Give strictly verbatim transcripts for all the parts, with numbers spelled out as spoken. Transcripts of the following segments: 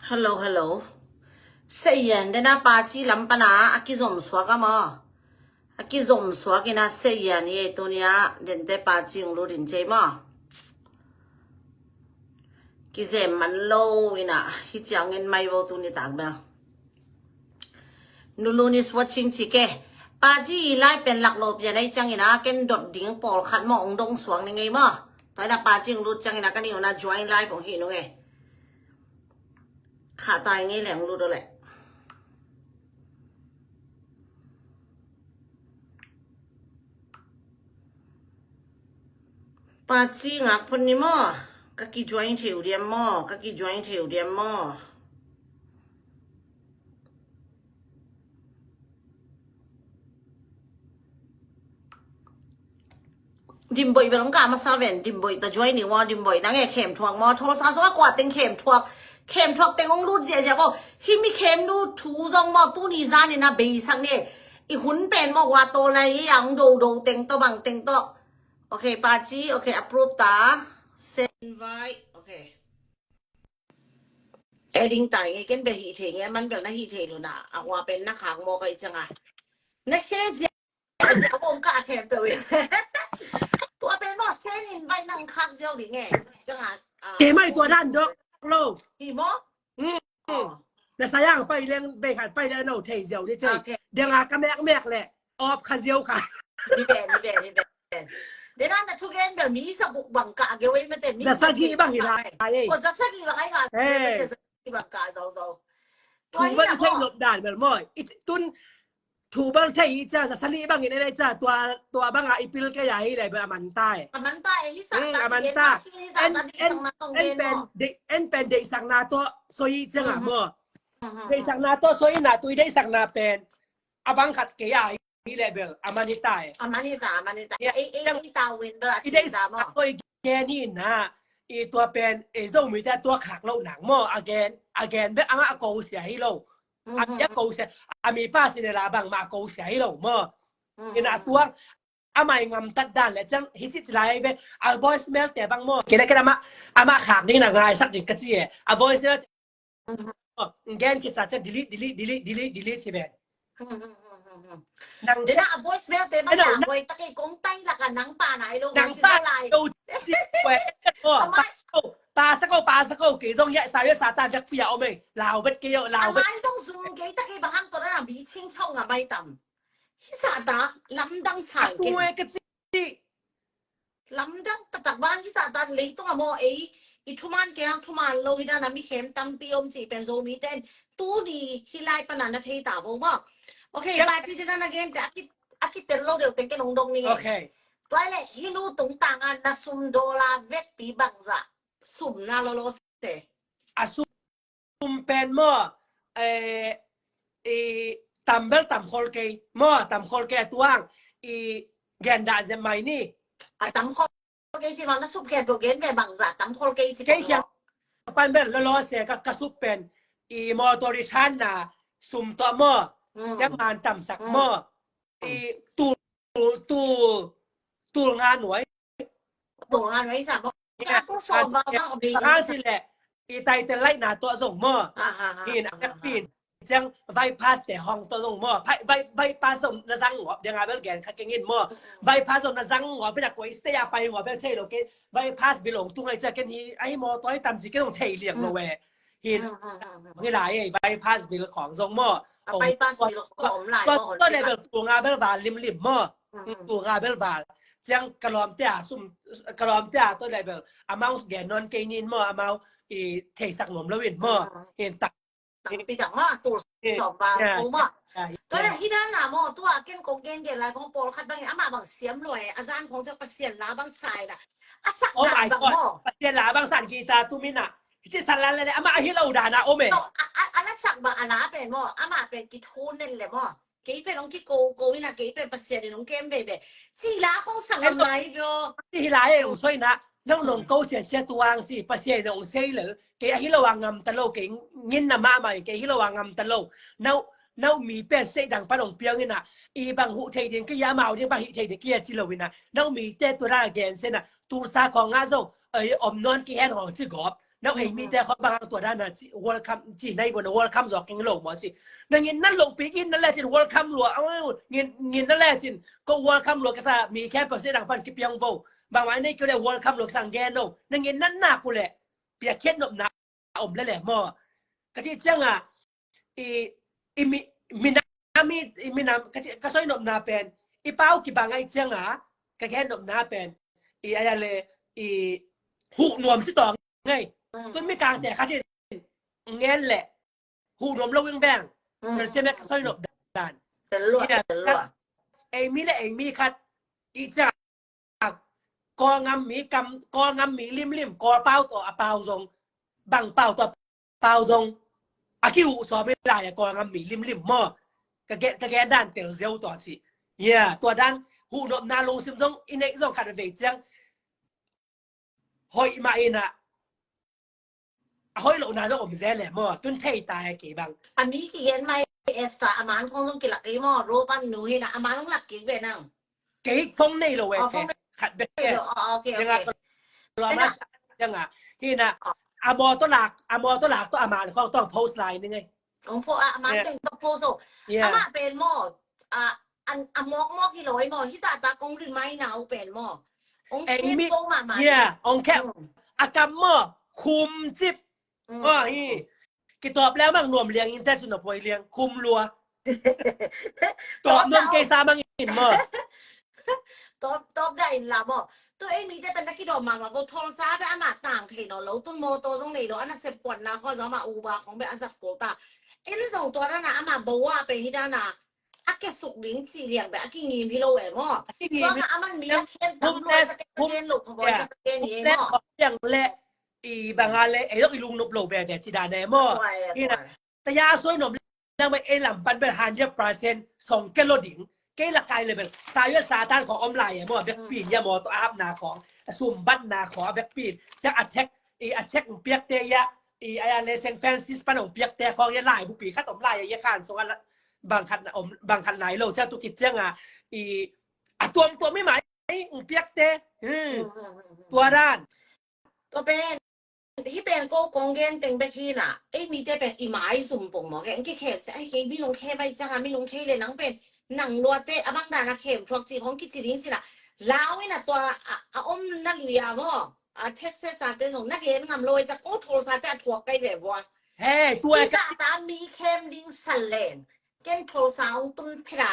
Hello, hello. Seiyan dena paci lam pana a kizom suak a maw? A kizom suak ina seiyan i ei tunia dente paci ung lutin cei maw? Kizem man lo ina hi ciangin mai vo tuni tak bel. Nulun is watching ci ke. Paci i lai pen lak lo pian ei ciangina ken dot ding pawlkhat maw ung dong suak ni ngei maw? Tua ina paci ung lut ciangina ka ni una join live ung hi nung e. Khah tai ngei leng lut aw leh. Paci ngak phun ni maw? Ka ki join thei uh diam maw? Ka ki join thei uh diam maw? Dimboih bel hong kah masa ven, Dimboih ta join ni maw, Dimboih nang e khem thuak maw, thawlsa sung a kua teng khem thuak, khem thuak teng hong lut ziahziah maw, hih mi khem nu thu zong maw, tuni zanin a beisak ni, i hun pen maw, hua tawl lai i a hong dodo teng tawh bang teng tawh. Ok, paci, ok, approve ta, send invite, ok. E ding tai ngei ken bel hih thei ngei, man bel na hih thei lo na, a hua pen na khak maw kai cianga. Na share ziau ziau bawm ka a khem peuh in. Tua pen maw send invite nang khak ziau ding e. Cianga, ah, kei mai tua dan dok lo. Hi maw? Mm. Oh. Na sayang pai leng bei khat pai leng no thei ziau ni cei. Ok. Deng a ka mek mek le. Op kha ziau kha. Ni ve, ni ve, ni ve. Dena na thugen bel mi sa guk bang ka ge wei mete mi. Za sagih bang hi lai. Oh, za sagih bang ai ma. Hey. Za sagih bang ka zau zau. Tua hi na maw. Thu bang thei lop dan bel maw. Tun thu bang thei i ca za sagih bang in ei ca tua, tua bang a i pil ke ya hi lai bel a man tai. A man tai hi sa ta. A man tai. En, en, en pen de, en pen de sang na to so i ca nga maw. De sang na to so i na tu i de sang na pen. A bang khat ke ya hi leh bel a man hi ta e. A man hi ta, a man hi ta. Ei, ei, ei ta win bel a ci ta maw. I gen hi na, i tua pen ei Zomite a tua khak lo nang maw. A gen, a gen bel amah a ko sia hi lo. A mi a ko sia, a mi pa si ne la bang mah a ko sia hi lo maw. Ina a tuang amah i ngamtat dan le ciang hi ci ci lai ve. A voicemail te bang maw. Kei le kei amah, amah khak ding na ngaisak ding ka ci e. A voicemail Gen kisa ciang delete, delete, delete, delete, delete hi ven. Nang dena a voicemail te bang na boi ta kei kong tai laka nang pa nai lo nang pa lai. Lo ci we. Pa sa ko, pa sa ko, kei zong ya sa ya sa ta jak pia om ei. Lau vet kei yo, lau vet. Amai zong zum kei ta kei bang hang to na mi ching chong a mai tam. Hi sa ta lamdang sai kei. Lamdang taktak bang hi sa ta leitung a maw ei i thuman kei hang thuman lo hi dan a mi khem tampi om ci pen Zomite in tuni hi lai pana na thei ta vo maw. Ok, paci dena na gen te a ki, a kitel lo deuh teng ken hong dong ni. Ok. Tua le hi nu tungtang a na sum dollar vekpi bangzah sum na lolo se. A sum pen maw, eh, i tam bel tam khol kei maw, tam khol kei a tuang i gen dah zem mai ni. A tam khol kei ci bang na sup gen to gen ve bangzah tam khol kei ci kei khiang pan bel lolo se ka, ka sup pen i motor i than na sum to maw. Ciang man tam sak maw. I tul, tul, tul nga nuai. Tul nga nuai sa maw. Ka tul sawm bang bang a bei. Ka si le i tai te lai na to zong maw. Hin a pin ciang vai pass te hong to zong maw. Vai, vai pass zong na zang ngop dia nga bel gen kha kengin maw. Vai pass zong na zang ngop pina koi se a pai ngop bel thei lo ke. Vai pass bil ong tung ai cia ken hi ai maw toi tam ci ke ong thei liang lo we. Hin hi lai ei vai pass bil khong zong maw. Vai pass bil khong om lai maw. To le bel tul nga bel val lim lim maw. Tul nga bel val. Ciang ka lawmte a sum, ka lawmte a to le bel amau gen non kei nin maw, amau i theisak nuam lo in maw. Hin tak. Pi tak maw, tul sawm val ko maw. Tua le hi dan la maw, tua ken kong gen gen lai kong pawlkhat bang in amah bang siam lo e, a zan kong ciang Pasian la bang sai la. A sak dan bang maw. Pasian la bang san guitar tum in a. Hi ci san la le amah a hi lo dan a om e. A la sak bang a la pen maw, amah pen kithun nen le maw. Kei pen hong kiko ko ina kei pen Pasian in hong kem veve. Ci la ko sang am lai vio. Ci hi lai e hong soi na. Nau nong ko sia sia tuang ci Pasian in hong sei lel. Kei a hi lo a ngam ta lo kei ngin na mama kei hi lo a ngam ta lo. Nau, nau mi pen sei dang pan hong piang ina. I bang hu thei ding kei a mau ding bang hi thei ding kei a ci lo ina. Nau mi te tu ra gen se na. Tulsa khong nga zong. Ei om non ki hen hong ci gop. Nau ei mi te khawng bang hang tua dan a ci welcome ci nai vua na welcome zawk ing lo maw ci. Na ngin nan lo pi in na le cin welcome lua. Ngin ngin na le cin ko welcome lua ka sa mi khempeuh si dang pan kipiang vo. Bang mai nei kio le welcome lua ka sa ngen no. Na ngin nan na ku le pia khiat nop na om le le maw. Ka ci ciang a i i mi mi na mi i mi na ka ci ka soi nop na pen i pau kibang ai ciang a ka gen nop na pen i aya le i hu nuam ci tawng ngai. Tun mi kang te kha cin ngen le hu nuam lo wing beng. Tel sia me ka soi nop dan. Tel lua, tel lua. Ei mi le ei mi khat i ciang Kawlngam mi kam Kawlngam mi limlim Kawl pau tawh a pau zong bang pau tawh a pau zong a kihuh sawm i lai a Kawlngam mi limlim maw. Ka gen ka gen dan tel ziau tawh ci. Yeah, tua dan huhnopna lungsim zong i neih zong khat a vei ciang hoih mah in a a hoih lohna zong om zel le maw tun thei ta he kei bang. A mi kigen mai Esther a man khong zong kilak kei maw Roban nu hi na a man zong lak kik ve nang. Kei phone nei lo ve khat bek ke. Kei nga lua ma chang a hi na a maw to lak a maw to lak to a man khong tong post lai ni ngai. Ong po a man teng to post o. Ama pen maw a a mok mok hi lo ai maw hi ta ta kong rin mai na u pen maw. Ong khe po ma ma. Ong khe a kam maw khum cip. Aw hi. Kitawp leu mang nuam liang in te sun a poi liang khum lua. Tawp nuam kei sa mang in maw. Tawp tawp da in la maw. Tu ei mi te pen na kidawm ma ma ko thol sa be ama tang thei no lo tun motor zong nei lo ana sep kuan na kho zong ama uba khong be a zak ko ta. Ei lu zong tua na na ama bawa pe hi da na. A ke suk ding ci liang be a kingim hi lo e maw. Tua ma aman mi a khen tam lo sa ke gen lo kho boi sa ke gen hi e maw. Liang le i banga le ei lok i lung nop lo be be ci dan e maw. Hi na ta ya soi nom liang mai ei lam pan bel hundred percent song ke lo ding. Kei la kai le bel sa yua sa tan khong om lai e maw bek pin ya maw to a hap na khong a sum bat na khong a bek pin. Siang a check i a check piak te ya i a ya le Saint Francis pan ong piak te khong ya lai bu pi khat om lai ya khan song a bang khat na om bang khat lai lo cha tu kit chiang a i a tuam tuam mi mai ong piak te. Tua dan. Tua pen hi pen ko kong gen teng bek hi na ei mi te pen i mai sum pong maw ke ang ki khem cha ai ke mi nong khem ai cha mi nong thei le nang pen nang lua te a bang dan a khem thuak ci hong ki ci ding si na lau i na tua a om na lui a maw. A Texas a te zong na gen ngam lo ai cha ko thol sa te a thuak kai ve vua. He tua ai cha ta mi khem ding sa leng. Ken thol sa ong tun phira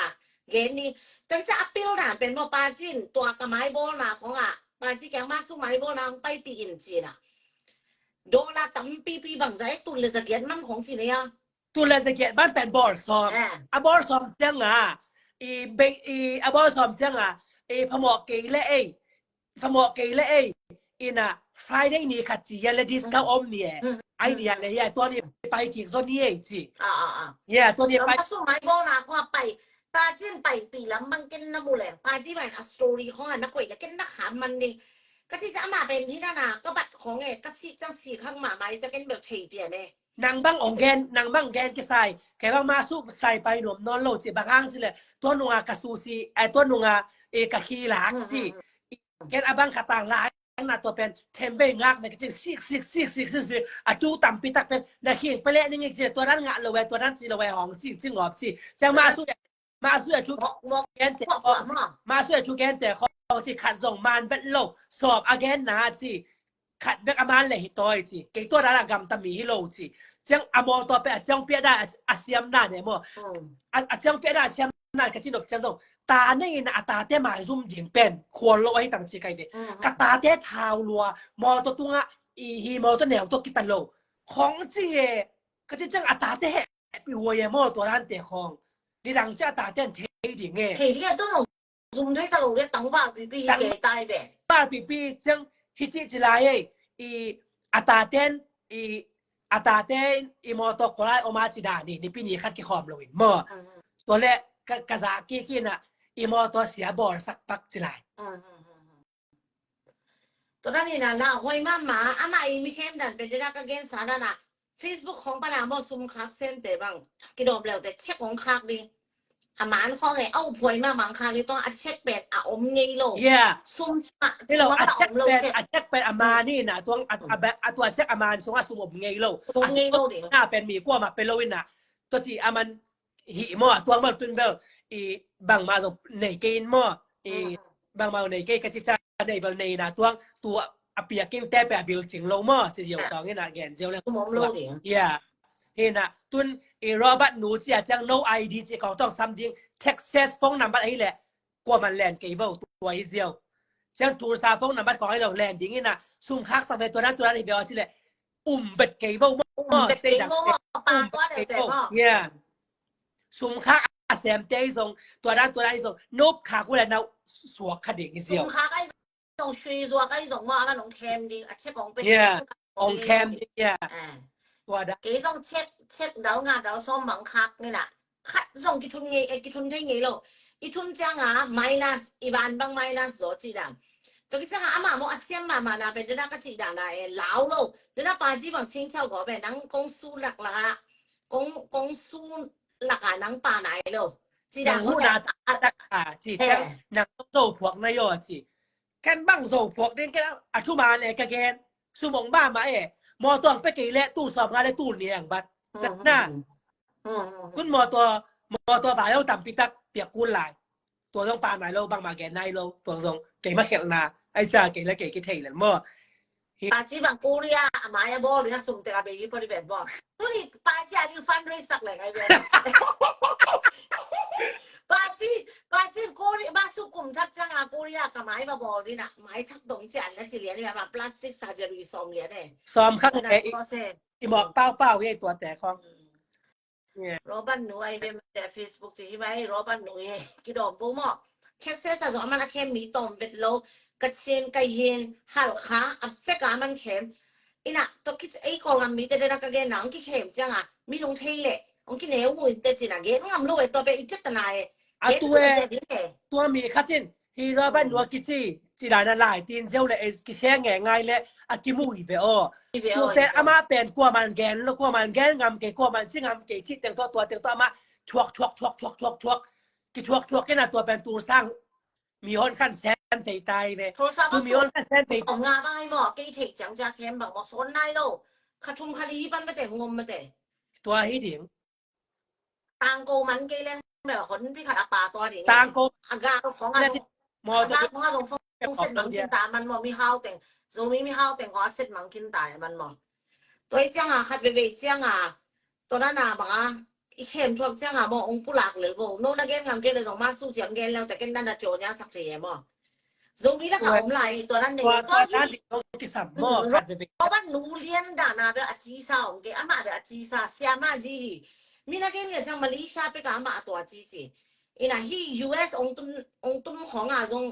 gen ni. Tua cha a pil dan pen maw pa cin tua ka mai bol na khong a pa ci kiang ma su mai bol na ong pai pi in ci na. Dollar tam pi pi bang zai tun le za giat man khong ci ne ya. Tun le za giat man pen bol sawm. A bol sawm ciang a i be i a bol sawm ciang a i phamawh kei le ei. Phamawh kei le ei. Ina Friday ni khat ci ya le discount om ni e. Ai ni ya le ya tua ni pai kik zo ni ei ci. Ya tua ni pai. Su mai bol na khong a pai pa cin pai pi lam bang ken na mu le pa ci bai a story khong a na koi le ken na kham man ni. Ka ci cha ama pen hi na na ka bat khong e ka si chang si khang ma mai cha ken bel thei pia ne. Nang bang ong gen nang bang gen kisai kei bang ma su sai pai nuam nawn lo ci bang hang ci le tua nunga ka su si ai tua nunga e ka khi lak ci. Ken a bang khatang lai na tua pen thembei ngak na kicing sik sik sik sik sik sik a tu tampi tak pen na khing pele ning ik ci tua dan ngah lo we tua dan ci lo we hong ci ci ngop ci ciang ma su ma su a thu gen te khong ma su a thu gen te khong ci khat zong man vet lo sawm a gen na ci khat bek a man le hi tawi ci kei tua dan a gam ta mi hi lo ci ciang a maw tua pen a ciang pia dan a siam na ne maw a ciang pia dan a siam na ka ci nop ciang zong ta nei in a tate mai zum ding pen khual lo ahi tang ci kai te ka tate thau lua maw tua tunga i hi maw tua neu tua kita lo khong ci nge ka ci ciang a tate he pi huai e maw tua dan te khong ni dang ci a tate an thei ding e. Thei ding e tua zong zum thei ta lo le tang val pipi hi ke tai ve. Val pipi ciang hi ci ci lai e i a tate i a tate i mawtaw khualai om a ci dan ni nipi ni khat kikhawm lo in maw. Tua le ka za kik in a i mawtaw sia bawl sak pak ci lai. Tua dan in a la hoi mama ama i mi khem dan pen te da ka gen sa dan a Facebook khong pana maw sum khak sem te bang kidawm leu te check hong khak ding. အမန်ခေါ်ငယ် အုပ်ဖွဲ့မှာ မန်ခါလေးတော့ အချက်ပဲ အအုံငယ်လို့ Yeah. စုံချ Hello, စုံ a ချ check လို့ pen, ချက် a check pen a man hi na tuang a, a, a tua check a man sung a sum om ngei lo. အုံငယ်လို့တယ် Na pen mi kua ma pe lo in na. Tua chi a man hi mo a tuang mal tun bel i bang ma zo nei ke in mo i bang ma nei ke ka chi cha nei bel nei na tuang tu a pia king te pe a bil ching lo mo chi yo tong in na gen zeu le. စုံမလို့တယ် Yeah. Hi na tun i Robert nu chi a chang no I D chi kong tong sam ding Texas phone number ahi le kua man len kei vo tua hi ziau. Siang Tulsa phone number kong ahi lo len ding in na sum khak sak ve tua nan tua nan hi ve aw chi le um bet kei vo mo. อืมเด็กเก่งโง่ State ปาตัวเด็กแต่ก็ Yeah. Sum khak a sem te zong tua nan tua nan hi zong nop khak u le nau suak kha ding hi สุ ziau. มค้าไอ้ส่งชีซัวไอ้ส่งมาแล้วน้องแคมดีอาเช็คของเป็น Yeah. Ong kem ding yeah. อ่า Tua da. เก๋ส่งเช็คเช็คเดา งาเดา ซ้อมบังคับนี่แหละคัดส่งกี่ทุนไงไอ้กี่ทุนไทยไงโลอีทุนจ้างอ่ะ minus อีบานบาง minus โซจีดังตัวกี่จ้างอ่ะอามาโมอาเซียนมามานาเป็นเดน่าก็จีดานาเอลาวโลเดน่าปาจีบางชิงเช่าก็เป็นนังกงสู้หลักละกงกงสู้หลักอ่ะนังปาไหนโลจีดัง Nang hu na ta ta ka chi chang nang zo phuak na yo chi. Ken bang zo phuak ding ken a thu ma ne ka gen. Sum ong ba ma e. Mo tong pe kei le tu som nga le tu niang bat. Na. Kun mo to mo to ba yo tam pi tak piak kun lai. Tua zong pa nai lo bang ma gen nai lo tua zong kei ma khel na. Ai cha kei le kei ki thei le mo. ปาจีบังโคเรียมาอย่าบอกเลยนะสุมเตะเบยี่พอดีแบบบอกตัวนี้ปาจีอันนี้ fundraise สักแหล่งไงเว้ยปาจีปาจีโคเรียมาสุขุมทักจ้างโคเรียกับไม้มาบอกนี่นะไม้ทักดงเจียนและจีเหรียญนี่แบบ plastic surgery สองเหรียญเนี่ย Som khak นั่น ne ก็เซ่ i mok pau pau ye tua te khong. รอบันหนูไอเว็บแต่ Facebook จีไหมรอบันหนูเฮกิดอมโบมอกแคสเซสอะสองมันอะเคมีตอมเวทโลกระเชนกระเยนหัลขาอัฟเฟกามันเข็มอินะตัวคิดไอ้กองลำมีแต่เดนักกะเกนหนังกี่เข็มจังอะมีลงเทเละองค์กี่เหนวมุนแต่จีนะเกนงำลูกไอ้ตัวไปอีกจัตนาย A tu e tua mi khat in hi lo ban nua kici ci dan a lai tin zeu le e kisia nge ngai le a kimu hi ve aw. Tute ama pen kua man gen lo kua man gen ngam kei kua man ci ngam kei ci teng tua tua teng tua ama thuak thuak thuak thuak thuak thuak ki thuak thuak kena tua pen tu sang mi hon khan sem tei tai ve. Tu mi hon khan sem tei. Ong nga bang ai maw kei thei ciang cia khem bang maw son nai lo. Kha thum kha li pan mate ngom mate. Tua hi ding. Tangko man kei leng mel hon pi khat a pa tua ding. Tangko. A ga khong a. Mo to. Khong a zong phone set mang kin ta man maw mi hau teng. Zomi mi hau teng ko a set mang kin ta man maw. Tua i ciang a khat veve ciang a. Tua na na bang a. I khem thuak ciang a maw ong pulak lel vo. No na gen ngam gen le zong ma su ciang gen leu te ken dan a cio nia sak thei e maw. Zomi lak a om lai tua nan nei. Tua tua nan ding zong kisam maw khat veve. Tua ban nu lian dan a bel a ci sa ong ke ama bel a ci sa sia ma ji hi. Mi na gen lian ciang Malaysia pek a ama a tua ci ci. Ina hi U S ong tum ong tum khong a zong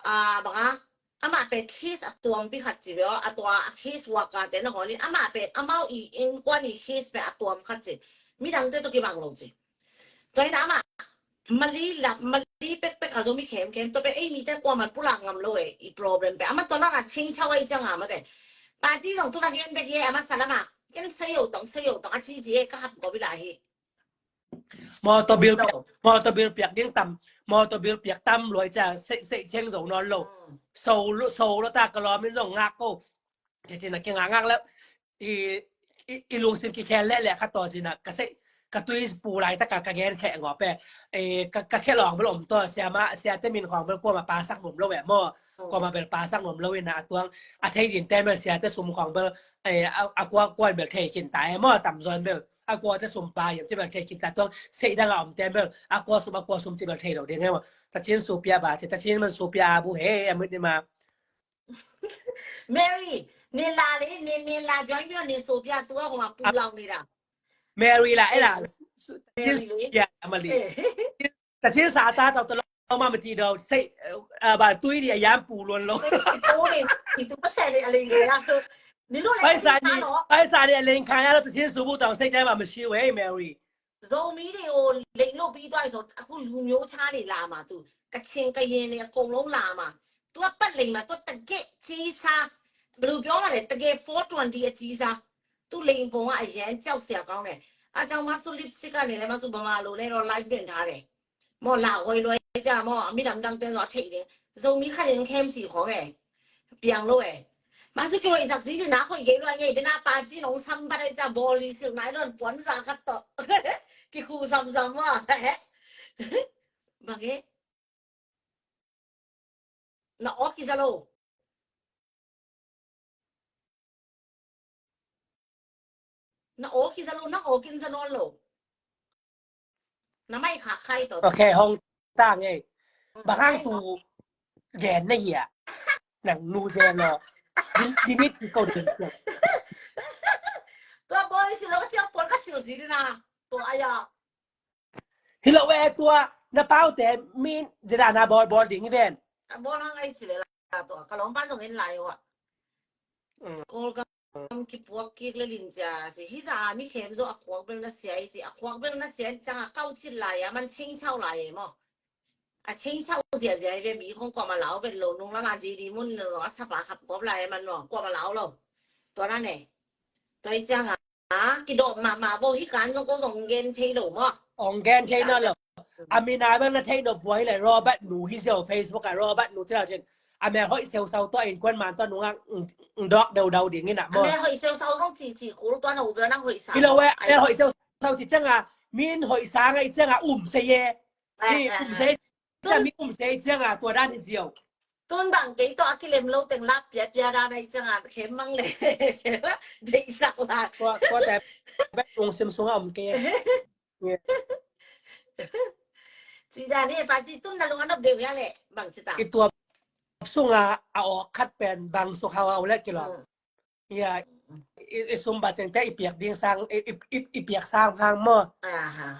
a bang a ama pe case a tuam pi khat ci bel a tua case worker te na hon in ama pe amau i inquiry case pe a tuam khat ci. Mi dang te to ki bang lo ci. Tua ina ama Mali la Mali pek pek a zo mi khem khem to pe ei mi te kua man pulak ngam lo e i problem pe ama to na na ching chau ai chang ama te. Pa ji zong tu na gen pe ki ama salama. Ken sayo tong sayo tong a chi ji e ka hap ko bi la hi. Motor bill piak, motor bill piak ding tam, motor bill piak tam luai ca sei sei cheng zo non lo. So lo so lo ta ka lo min zong ngak ko. Ci ci na ki ngak ngak leu. I i i lungsim ki khen leh leh kha tawh cina ka sei ka tui pu lai taka ka gen kheh ngawp e. Ka ka khe lawng bel om tawh siama siate min khawng bel kuama pasak nuam lo e maw. Kuama bel pasak nuam lo ina a tuang a thei din te bel siate sum khawng bel a kua kuan bel thei khin ta e maw tam zawn bel a kua te sum pa yam ci bel thei khin ta tuang sei dang a om te bel a kua sum a kua sum ci bel thei lo ding e maw. Ta chin supia ba ci ta chin man supia a bu he a mit ni ma. Mary, nin la le, nin nin la join mi nin supia tua ko ma pu lau ni la. Mary la ela. Mary le. Ya mali. Ta chin sa ta ta lo ma mati do sei ba tui ni yam pu lon lo. Itu ni, itu pa sa ni aling ya. Ni lo le. Pai sa ni, pai sa ni aling kaya lo ta chin su bu ta sei dai ma ma shi wei Mary. Zomi တွေ ကို လိမ်လို့ပြီးသွားပြီဆိုအခုလူမျိုးခြားတွေလာမှာသူကချင်ကရင်တွေအကုန်လုံးလာမှာသူကပတ်လိမ်မှာသူကတကယ့်ကြီးစားဘယ်လိုပြောရလဲတကယ်420အကြီးစားသူလိမ်ပုံကအရမ်းကြောက်စရာကောင်းတယ်အဲကြောင့်မဆု lipstick ကနေလည်းမဆုဗမာလိုနဲ့တော့ live တင်ထားတယ် Maw, lau hoi luai cia maw, a mi damdang te zawh theih ding. Zomi khat in khem ci khawng e. Piang lo e. Masu kihoihsak zi dina hoih gei luai ngei dina pa ci nong sambat e cia bawl i silh nai lon puan za khat tawh. Kikhu zamzam maw. Bang e. Na awk i za lo. Na awk i za lo, na awk in za nawn lo. Na mai khak khai tawh. Ok, hong ta ngei. Bang hang tu gen na hia. Nang nu gen lo. Limit ko ding. Tua bawl i si lo ka siang puan ka sil zi dina. Tua aya. Hi lo e tua, na paute min zidana bawl bawl ding hi ven. A bawl hang ai ci le la tua, ka lawmpa zong en lai uh a. Mm. Kawlgam kipuak kik le lin cia ci, hi za a mi khem zo a khuak bel na sia i ci, a khuak bel na sia i ciang a kau cit lai a, man cheng chau lai e maw. A cheng chau zia zia i ve mi khong kuama lau vet lo, nung lama ji di mun lo, a sapa khap kop lai e man maw, kuama lau lo. Tua na ne. Tua i ciang a, a, kidawp mahmah bo hi kan zong ko zong gen thei lo maw? Ong gen thei nawn lo. A min a bang na thei nop vua hi le Robert nu hi zio Facebook a Robert nu ci lo cin. A mel hoih seusau tua in kuan man tua nungak dawk daudau ding in a maw? A mel hoih seusau zong ci ci kul tua na u bel nang hoih sa. Hi lo we, a mel hoih seusau ci ciang a min hoih sa ngai ciang a um se ye. Ni um se Cia mi um se i ciang a tua dan hi ziau. Tun bang kei tawh a kilem lo teng lak piapia dan a i ciang a khem mang le. Deihsak lak. Tua, tua te bek lungsim sung a om kei. Ci dan hi pa ci tun na lung a nop deuh hia le bang ci ta. I tua sung a a awk khat pen bang suk hau hau le kilawm. Ya, i, i sum ba cengte i piak ding sang, i, i, i, i piak sang hang maw. Aha.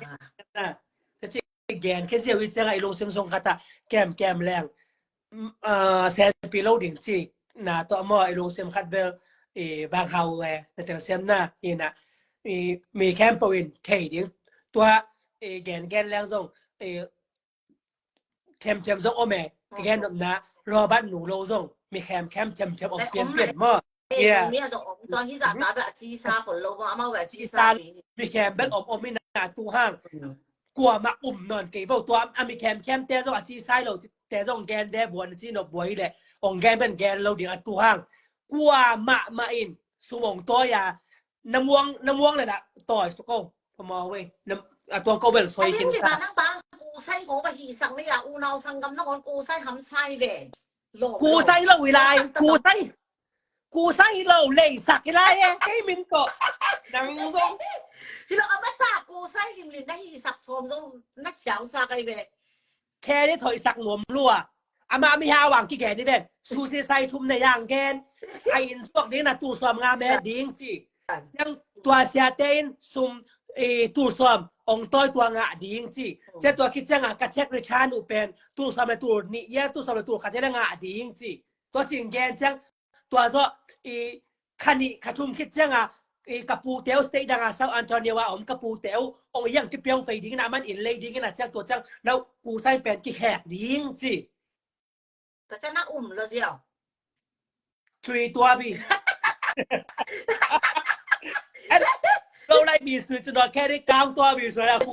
Na, ka ci gen khe ziau i ciang a i lungsim sung khat a kem kem leng. Mm, ah, senpi lo ding ci. Na tawh maw i lungsim khat bel i bang hau e, na tel siam na, i na, i mi khempeuh in thei ding. Tua, i gen gen leng zong, i themthem zong om e, i gen nopna, Robert nu lo zong, mi khemkhem themthem om pianpian maw. Yeah. Mi a zong om, tua hi zah ta beh a ci sa khol lo maw, amau beh a ci sa. Mi khem bek om om i na tu hang. Kuamah um nawn kei bo, tua a mi khemkhem te zong a ci sai lo, te zong gen de buan a ci nop buai leh, ong gen ben gen lo ding a tu hang. Kuamah mah in, sum ong tawi a, na muang, na muang le la, tawi suk o. Pamaw wei. Na, a tuang ko bel soi kin sa. Nang bang kusai ko ba hi sang le ya unau sanggam na kon kusai ham sai ve. Kusai lo i lai, kusai. Kusai lo lei sak i lai e. Kei min ko. Nang zong. Hi lo a masa kusai lim lim na hi sak som zong na siau sa kai ve. Khe ni thoi sak nuam lua. Ama mi hau ang kigen ni ven. Susi sai thum na yang gen. A in suak ding na tu suam nga me ding ci. Ciang tua siate in sum, eh, tu suam ong tawi tua ngah ding ci. Ciang tua kiciang a ka check return uh pen tu suam le tu nih ia tu suam le tu khat ia le ngah ding ci. Tua cin gen ciang tua zawh i kha nih kha thum khit ciang a i ka pute uh state dang a South Antonio a om ka pute uh ong iang kipiang fei ding in a man in lei ding in a ciang tua ciang nau kusai pen kikhek ding ci. Ka cana um lo ziau. Three tua bi. Lo lai bi sui cun khe ri kang tua bi sui la ku.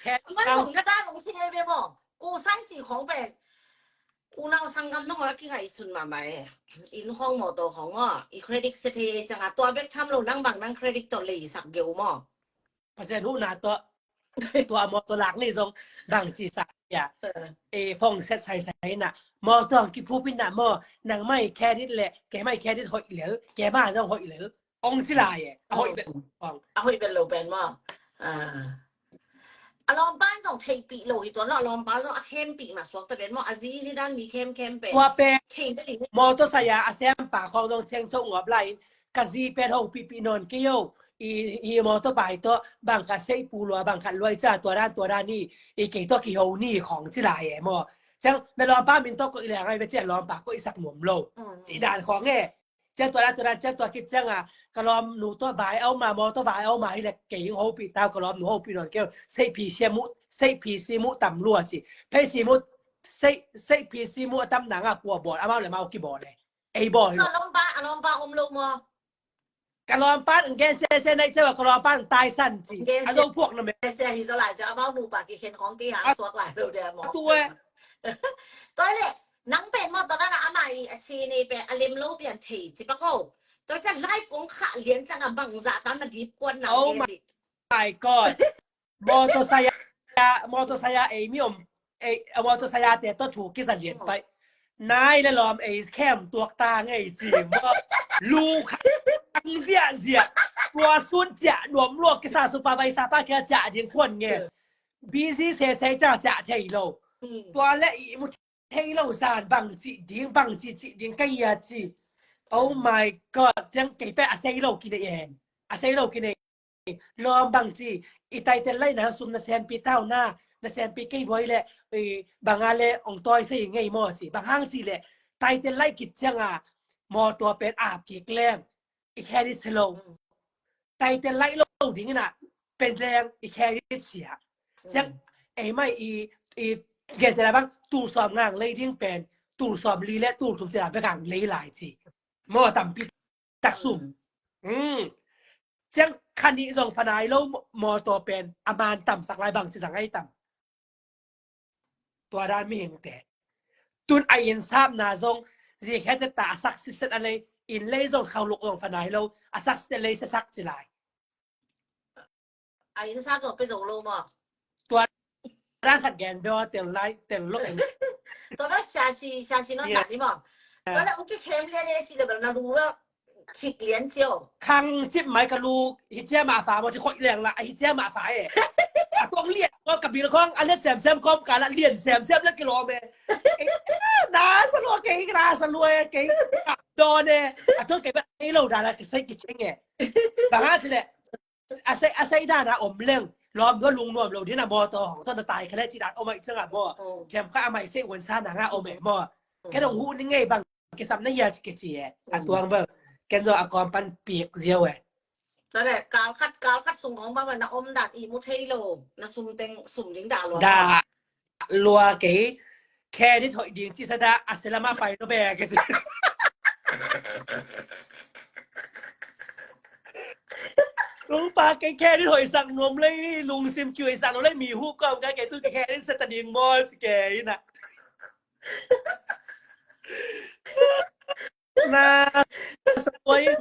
Khe kang. Song ka ta nong si ngai be mo. Ku sai si khong be. Unau sanggam nong la ki ngai sun ma mai. In khong mo to khong o. I credit se thei cang a tua bek tham lo nang bang nang credit to lei sak geu mo. Pasian huhna tawh tua mawtaw lak ni zong bangci sa ia. E fong set sai sai na mawtaw ang kiphup in na maw nang mai credit le kei mai credit hoih lel kei ma zong hoih lel ong ci lai e a hoih bel ong. A hoih bel lo pen maw. A lawmpa in zong theihpih lo hi tuan lo a lawmpa zong a khempih ma suak ta pen maw a zi hi dan mi khemkhem pen. Tua pen mawtaw sai a a sempa khawng zong ceng cok ngawp lai in ka zi pen hopihpih nawn kei o. I, i mawtaw pai tawh bang khat seih pu lua bang khat luai ca tua dan tua dan ni i kei tawh kiho ni khawng ci lai e maw. Ciang na lawmpa min tawh koih leng ai ve ciah lawmpa koih sak nuam lo. Ci dan khawng e. Ciang tua dan tua dan ciang tua khit ciang a ka lawm nu tawh vai au ma mawtaw vai au ma hi le kei hopih tau ka lawm nu hopih nawn kei o. Seih phi sia muh seih phi si muh tam lua ci. Phei si muh seih phi si muh a tam nang a kua bawl amau le mau kibawl e. Ei bawl hi lo. A lawmpa a lawmpa om lo maw. Ka lawmpa in gen sese nei ciau a, ka lawmpa in taisan ci. Gen a zo phuak na me. Sese hi zo lai ciau, amau nupa kikhen khawng kei hang suak lai lo dia maw. A tu e. Tua le, nang pen maw tua na amah i a ci nei pen a lem lo pian thei ci pak o. Tua ciang lai kong khah lian ciang a bangzah tan na dip kuan na. Oh my God. Motorsaya, motorsaya ei mi om, ei, motorsaya te to thu kisa lian pai. Nai le lawm ei khem tuak ta ngei ci maw. Lu khang ziahziah. Tua sun ciah nuam luak kisa supervisor pa kia ciah ding khuan nge. Busy sese ciah ciah thei lo. Tua le i mu thei lo zan bang ci ding, bang ci ci ding ka ia ci. Oh my God, ciang kei pe a sei lo kinei en. A sei lo kinei. Lawm bang ci, i title laih na sum na sempi tau na, na sempi kei buai le, banga le ong tawi sei ngei maw ci, bang hang ci le, title laih kit cianga, mawtaw pen ap kik leng, i credit sia lo. Title laih lo ding ina, pen leng, i credit sia. Ciang, ei mai i, i, gen te la bang, tul sawm ngang lei ding pen, tul sawm li le, tul thum ci la, bek ang lei lai ci. Maw tampi tak sum. Ciang kha nih zong pha nai lo mawtaw pen a man tamsak lai bang ci zang ai tam. Tua dan mihingte. Tun a inn sapna zong zi khete ta a sak siset a lei inn lei zong khauluk zong pha nai lo a sak siset lei siasak ci lai. A inn sa tawh pe zo lo maw? Tua dan khat gen daw tel lai tel lo. Tua bek siasi siasi non dan ni maw? Tua le ong kikhem lian e ci le bel na lu bel khik lian cio. Khang cip mai ka lu hi cia mah fa maw ci khoih leng la hi cia mah fa e. A tuang lian ko ka bil khong a lian sem sem kom ka la lian sem sem la kilom e. Na sa lua kei na sa lua e kei. Dawn e a tuang kei bel ei lo dan la kisai kicheng e. Bang a ci le a sei a sei dan a om leng lawm dua lungnuam lo dina mawtaw hong tawh na tai kha le ci dan om ai cianga maw. Thiam kha a mai sei uan sa na nga om e maw. Ken hong hu ni ngei bang kisam na ia ci ke ci e a tuang bel ken zo a kawm pan piak ziau e. Kale kal khat kal khat sung hong bang na om dan i mu thei lo na sum teng sum ding da lo. Da lua kei. Khe ni thoih ding ci sa da a se lama pai lo be ke ci. Lungpa kei khe ni thoih sak nuam lei lungsim kiu i sak nuam lei mi hu kawm ka kei tu kei khe ni sa ta ding maw ci kei ina. Na sa tua in.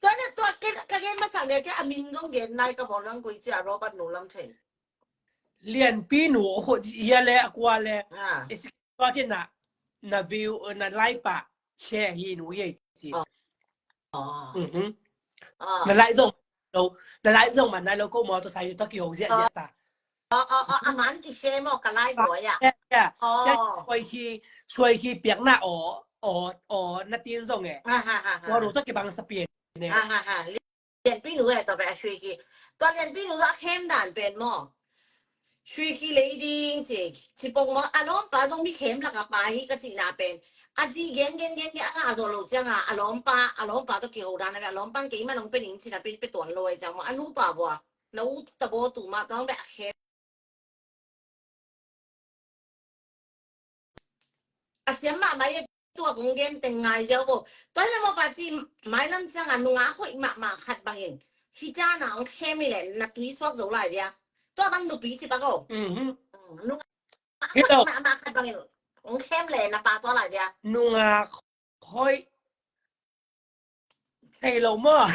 Tua na tua ka gen masa le ke a min zong gen nai ka bawl lang koi cia Robert nu lam thei. Lianpi nu hia le a kua le. Tua cia na na view na live a share hi nu ye ci. Na live zong lo na live zong man nai lo ko mawtaw sai to ki ho zia zia ta. A man ki share maw ka live boy a. Suai khi suai khi piak na aw aw aw na tin zong e. Tua nu to ki bang sa pian ne. Lianpi nu e tua pen a sui khi tua lianpi nu a khem dan pen maw. Sui khi lei ding ci ci pong maw a lawmpa zong mi khem lak a pa hi ka cihna pen a zi gen gen gen gen a ngah zo lo cianga a lawmpa a lawmpa tawh kiho dan a pen a lawmpa kei man hong pe ning cina pen pe tuan lo ai ciang maw a nupa bua na u ta bo tu ma tawng beh a khem. A siam mahmah i tua kong gen teng ngai ziau bo. Tua le mawpa ci mailam cianga nunga hoih mahmah khat bangin hi cana ong khem i le na tui suak zo lai dia. Tua bang nupi ci pak o. Nunga hoih mahmah khat bangin ong khem le na pa tua lai dia. Nunga hoih thei lo maw?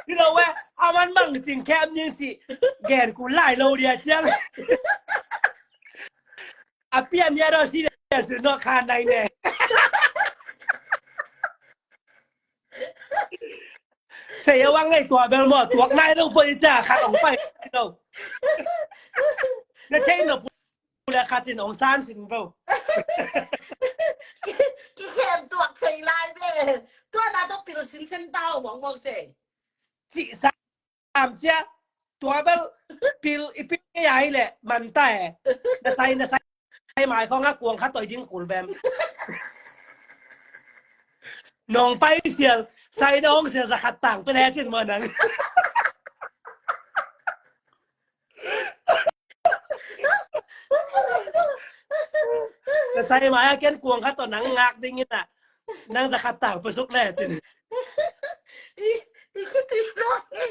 Hi lo we a man mang cing khem ning ci gen ku lai lo dia ciang. A pian nia do si dia su no khan nai ne. Sei a wang ngai tua bel maw tuak nai lo poi ca khat ong pai lo. Na thei lo. Pule khatin ong san sin bo. Ki khem tuak thei lai be. Tua na to pil sin sen tau mong mong se. Ci sam cia. Tua bel pil i pil ke ai le man ta e. Na sai na sai mai khong a kuang kha toi ding kul bem. Nong pai sial sai na ong sial sa khat tang pe le chin mo nang. Na sai mai a ken kuang khat tawh nang ngak ding in a, nang za khat tang pasuk le cin. I, i khitui luang e.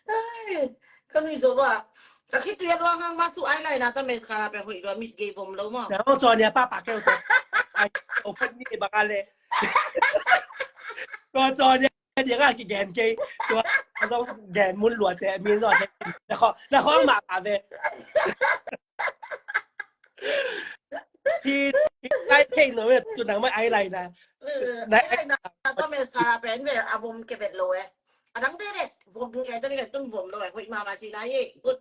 Ai, ka nui zo ba. Ka khitui a luang hang ma su ai lai na ta mes kha pe hui ba mit gei vom lo ma. Na hong chon ya pa pa keu to. Ai, o pet ni ba ka le. Ko chon ya dia nga ki gen kei. Tua a zong gen mun lua te min zo te. Na kho, na kho ma pa ve. Hi, hi, ai thei no me tu nang mai ai lai na. Nai ai na, to me sa pen ve a vom ke bet lo e. A dang te le vom ke te le tun vom lo e. Hoi ma ma si na ye. Good.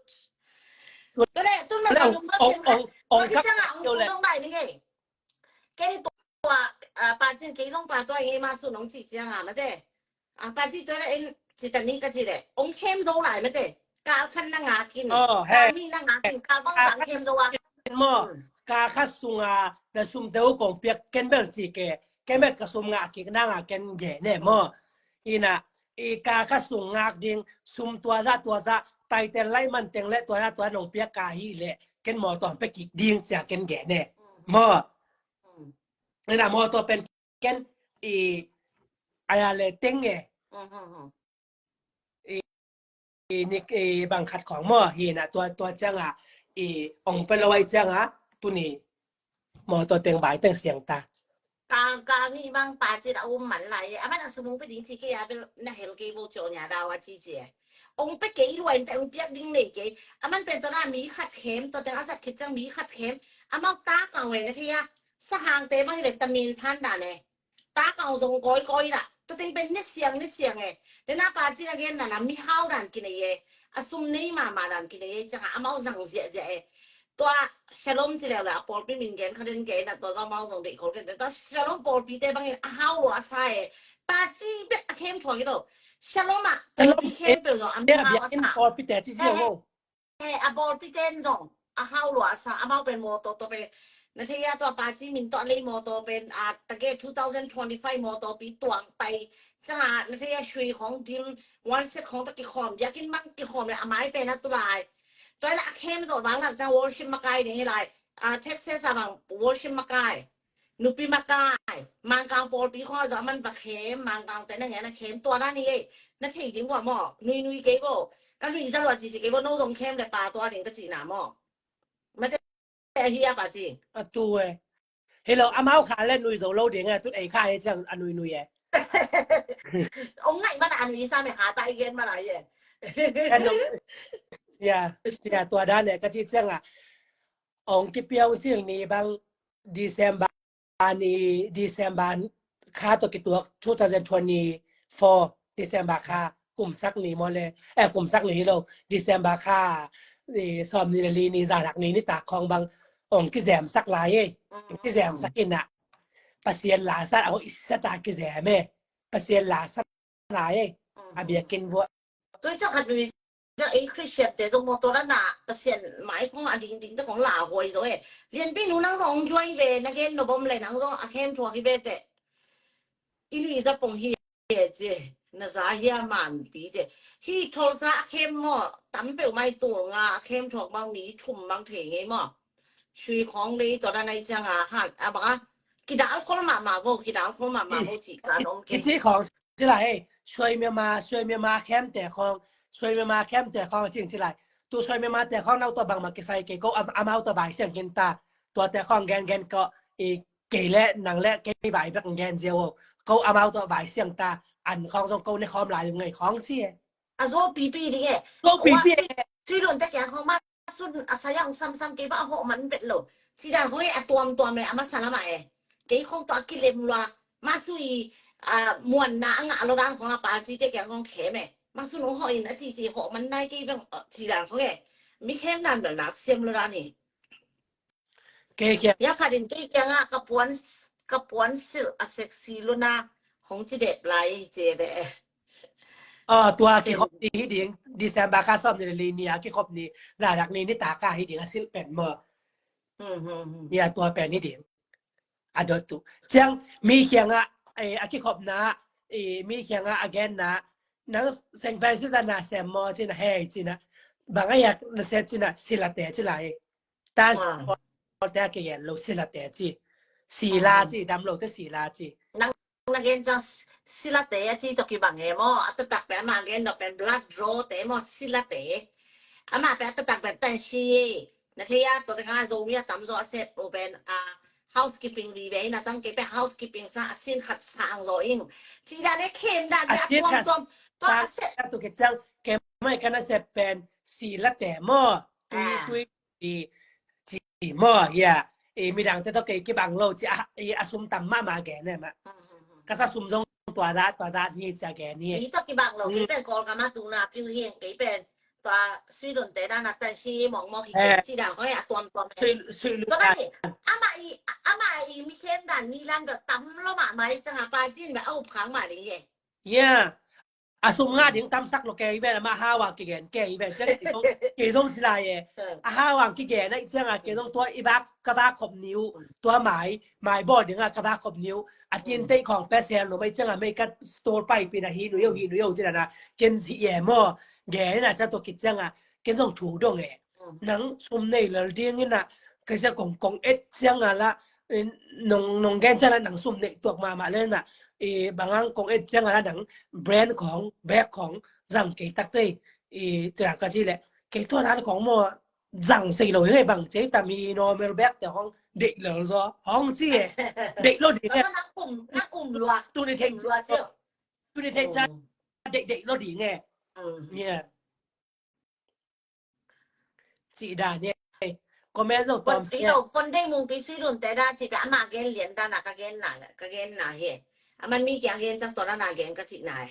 To le tun ma ong ong ong ka keu le. Ong dong dai ni nge. Ke ni tua pa sin ke zong pa tua nge ma su nong ci siang a ma te. A pa ci tua le en ci ta ni ka ci le. Ong khem zo lai ma te. Kal khan na ngak in. Kal ni na ngak in. Kal bang zang khem zo a. Maw, kal khat sunga na sum deuh kong piak ken bel ci ke, ken bel ka sum ngah kik na nga ken ge ne maw. Ina, i kal khat sung ngak ding, sum tua za tua za, taitel lai man teng le tua za tua nong piak ka hi le, ken maw tuam pe kik ding cia ken ge ne. Maw, ina maw tua pen ken i aya le teng nge. I, i, ni, i bang khat khong maw, hi na tua, tua ciang a, i ong pe lo ai ciang a, tu ni maw tua teng bai teng siang ta. Kang, kang ni bang pa ci da um man lai, a man a sumung pe ding ci ke a bel na hel ke bo cio nya da wa ci ci. Ong pe ke i luai te ong piak ding nei ke, a man pen tua na mi khat khem, tua teng a zat khet ciang mi khat khem, a mau ta kang wei na thei a, sa hang te bang hi le ta min phan da ne. Ta kau zong koi koi la. Tua teng pen ne siang ne siang e. Tena pa ci na gen na na mi hau dan kinei e. A sum nei mama dan kinei e. Ciang a mau zang zia zia e. Tua Shalom ci leu la a pawlpi min gen kha den ke na tua zong mau zong dei kol gen. Tua Shalom pawlpi te bangin a hau lo a sa e. Pa ci bek a khem thuak i lo. Shalom a pawlpi khem pe zong a mi hau a sa. Pawlpi te ci zia ho. He, a bawlpi ten zong a hau lua a sa, amau pen mawtaw tawh pen na thei a, tua pa ci min tawh a lei mawtaw pen a tage two thousand twenty-five mawtawpi tuang pai. Ciang a na thei a sui khong dim, one set khong tawh kikhawm, biakinn bang kikhawm le a mai pen a tulai. Tua in a khem zawh vang lak ciang worship makai ding hi lai. A, Texas a bang worship makai. Nupi makai, Mangkang pawlpi khong a zawh a man va khem, Mangkang te na ngen a khem, tua na ni ei, na thei ding ua maw, nui nui kei bo, ka nui za lua ci ci kei bo, no zong khem le pa tua ding ka ci na maw. Ma te hi a pa ci. A tu e. Hello, amau kha le nui zo lo ding e, tut ei kha e ciang a nui nui e. Ong ngai mana a nui sa me kha ta i gen mana e. Ya, ya tua dan e, ka ci ciang a. Ong kipiau cing ni bang December ni, December kha tawh kituak two thousand twenty-four December kha kumsak ni maw le, eh, kumsak ni hi lo, December kha, eh, sawm ni le li ni, zadak ni nitak khawng bang ong kizemsak lai e. Ong kizemsak in a Pasian la sat a hoih sat a kizem e. Pasian la sat lai e. A biakinn vuah. Tui ciang khat nui ciang ei Christian te zong mawtaw la na Pasian mai khong a ding ding te khong la huai zo e. Lianpi nu nang zong juai ve, na gen no bom le nang zong a khem thuak hi ve te. I nui za pong hi e ci, na za hi a manpi ci. Hi thol sa a khem maw, tam peuh mai tul nga a khem thuak bang mi thum bang thei ngei maw. Sui khong lei tawh na nai ciang a hat a bang a. Kidal khol mahmah vo, kidal khol mahmah vo ci ka nom kei. Kici khong ci lai hei, suai Myanmar, suai Myanmar khem te khong, suai Myanmar khem te khong cing ci lai. Tu suai Myanmar te khong nau tawh bangmah kisai kei ko, amau tawh bai siang khin ta. Tua te khong gen gen ko, i kei le nang le kei bai bek gen zia vo. Ko amau tawh bai siang ta, an khong zong ko ne khawm lai ngai khong ci e. A zo pipi ding e. Zo pipi e. Sui lon te kiang khong ma sun a saya ong sam sam kei ba a hoh man bet lo. Ci dan khong e a tuam tuam e a masa lama e. Kei khong to a kilem lua. Ma sui a muan na a ngah lo dan khong a pa ci te kiang khong khem e. Ma sun ong hoh in a ci ci hoh man nai kei bang ci dan khong e. Mi khem dan bel nak siam lo dan i. Kei kiang. Ya khat in kei kiang a ka puan, ka puan silh a sexy lo na hong ci dep lai ci ve. Tua kikhop ni hi ding, December kha sawm ni le li ni a kikhop ni, zadak ni nitak a hi ding a silh pen maw. Ni a tua pen hi ding. A dot tu. Ciang mi kiang a, a kikhopna, mi kiang a a genna, nang Saint Francis a na sem maw cina hei cina. Bang a yak na sep cina silate ci lai. Ta te a kigen lo silate ci. Sila ci, dam lo te sila ci. Nang na gen ciang silate a ci tawh kibang e maw. A taktak pen ama gen dawh pen blood draw te maw, silate. Ama pen a taktak pen tan si. Na thei a, tua tengah Zomi a tamzaw a sep uh pen a housekeeping vive in a tang kei pen housekeeping sang a sin khat sang zaw in. Ci dan e khem dan a tuamtuam. Tua a sep tu kei ciang kei mai kan a sep pen silate maw. Tui tui i ci maw, ya. I midangte tawh kei kibang lo ci a, i a sum tam mahmah gen e mah. Ka sa sum zong tua dat, tua dat hi ci a gen hi. I tawh kibang lo, kei pen Kawlgam a tuna piu hi, kei pen tua Suilunte dan a tan si mawngmawng hi kei ci dan hoi a tuamtuam e. Tua dan hi, ama i, ama i mi khem dan ni lan bel tam lo mahmah i ciang a pa cin bel a up khang mah ding hi. Ya. A sum ngah ding tamsak lo kei ven, ama hau a kigen kei ven. Ciang kei zong, kei zong ci lai e. A hau a kigen a i ciang a kei zong tua i vak, ka vak khop niu, tua mai, mai bawl ding a ka vak khop niu. A tin teih khong pe sem lo mai ciang a mei ka store pai pin a hi nu yo, hi nu yo ci dan a. Ken ci e maw. Gen in a ciang tua kit ciang a ken zong thu dong e. Nang sum nei lal ding in a, ka sia kong, kong et ciang a la, nong, nong gen ciang a nang sum nei tuak mahmah le na, i bang ang kong et ciang a la nang brand khong, bag khong, zang kei tak tei, i tua ka ci le, kei tua dan khong maw, zang sei lo hi bang ci tam i normal bag te khong, deih lal zaw, khong ci e, deih lo ding e. Nang um, nang um lua. Tu ni thei, tu ni thei ciang, deih, deih lo ding e. Nia. Ci dan hi. Comment zong tuam sia. Phone dei mung pi Suilunte dan ci pe ama gen lian dan a ka gen na, ka gen na hi. Aman mi kia gen ciang tua dan a gen ka ci na e.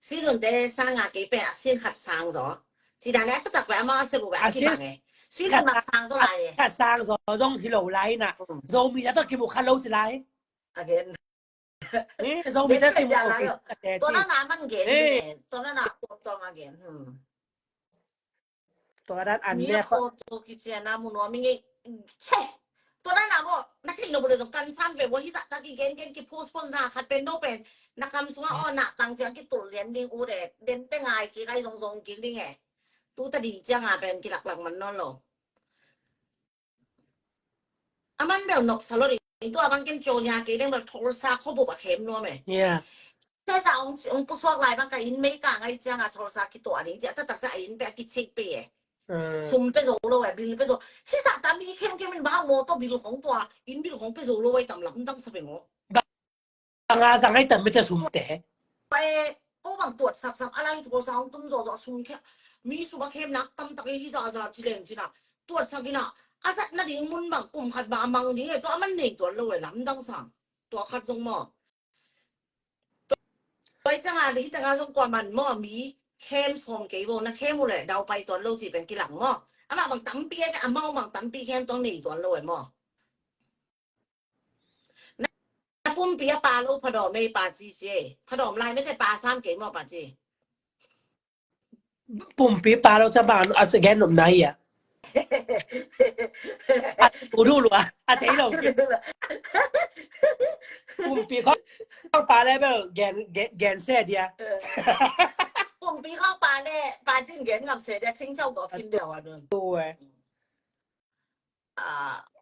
Suilunte sang a kei pe a sin khat sang zaw. Ci dan e a taktak pe ama a se bu pe a ci bang e. Suilun mak sang zaw lai e. Khat sang zaw zong hi lo lai na. Zomi a tawh kimu khat lo ci lai. A gen. Zomi te sim office te. Tua na na man gen. Tua na na tuam tuam a gen. Tua dan an mi ne a kho tu ki cia na mu nuam i ngei. Tua na na maw na thei lo bu le zong kan sam ve bo hi zah ta ki gen gen ki postpone na khat pen no pen na kam sunga aw na tang cia ki tul lian ding u de den te ngai ki ngai zong zong ki ding e. Tu ta di cia nga pen ki lak lak man no lo. Aman bel nop sa lo ding. Tua bang ken cawnya kei deng bel thawlsa khuabup a khem nuam e. Sasa ong pusuak lai bang ka inn mei ka ngai ciang a thawlsa kituah ding ci a taktak ciang a inn pe a kichei pe e. Sum pe zo lo e, bil pe zo. Hi sa ta mi khemkhem in bang mawtaw bil khong tua, inn bil khong pe zo lo e, tam lam dang sa pe maw. Bang a zang ai tam mite sumte. Pai ko bang tuat saksak a lai tuat sa hong tum zawzaw sum khia. Mi sum a khem nak tam tak i hi zaza ci leng ci na. Tuat sak i na. A zat na ding mun bang kum khat bang a mang ding e, tua a man nei tuan lo e, lamdang sang. Tua khat zong maw. Tua i cang a, hi cang a zong kua man maw, mi khem sawm kei bo, na khem uh le dau pai tuan lo ci pen kilang maw. Amah bang tampi e, amau bang tampi khem tuang nei tuan lo e maw. Na pumpi a pa lo phadawm ei pa ci ci ei. Phadawm lai mete pa sam kei maw pa ci. Pumpi pa lo ca ba a gen nop nai a. A tu du lua a thei lo. Pumpi khawng pa le bel gen, gen, gen se dia. Pumpi khawng pa le pa cin gen ngam se dia, cing chau ko pin dia wa dun. Tu e.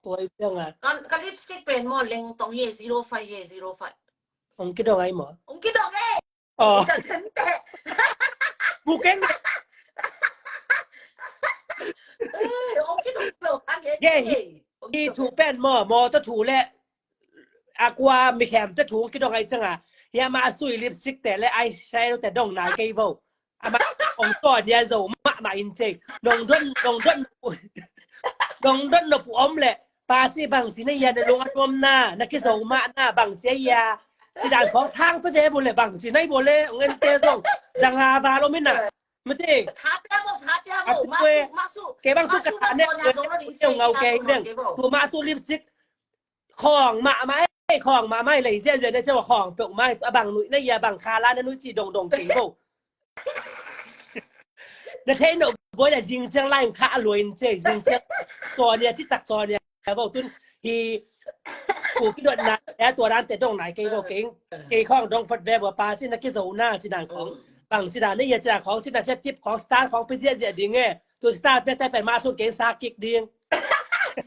Tua i ciang a. Ka lipstick pen maw leng tong hi, zero five hi, zero five. Ong kidong ai maw? Ong kidong e. Ong kidong e. Bukeng. Ong kidong lo. Ye hi thu pen maw, maw ta thu le. A kua mi khem ta thu ong kidong ai ciang a. Ya ma a sui lipstick te le eyeshadow te dong nai kei vo. Ama ong tua nia zo mahmah in cei. Nong don, nong don, nong don no pu om le. Pa ci bang ci na ia na lung a tuam na, na ki zo mah na bang ci ia. Ci dan khong thang pe de bu le bang ci na i bu le, ong en te zo. Zang ha ba lo min na. Mate. Tha pia bo, tha pia bo. Masu, masu. Ke bang tu ka ne. Ngau ke deng. Tu masu lipstick. Khawng mahmah ei, khawng mahmah ei, lei ziahziah ne ciah khawng peuhmah ei, a bang nuih na ia, bang khala na nuih ci dongdong kei bo. Na theih noh buai na zing ciang lain kha a luai in ciah, zing ciang cawnia citak cawnia bo tun hi. Ku kidotna e, tua dante dong nai kei bo kei, kei khawng dong fat ve bo pa ci na kizona ci dan khawng. Bang ci dan na ia ci dan khawng ci na ciah tip khawng star khawng pe ziahziah ding e. Tu star tete pen mah sun kei sa kik ding.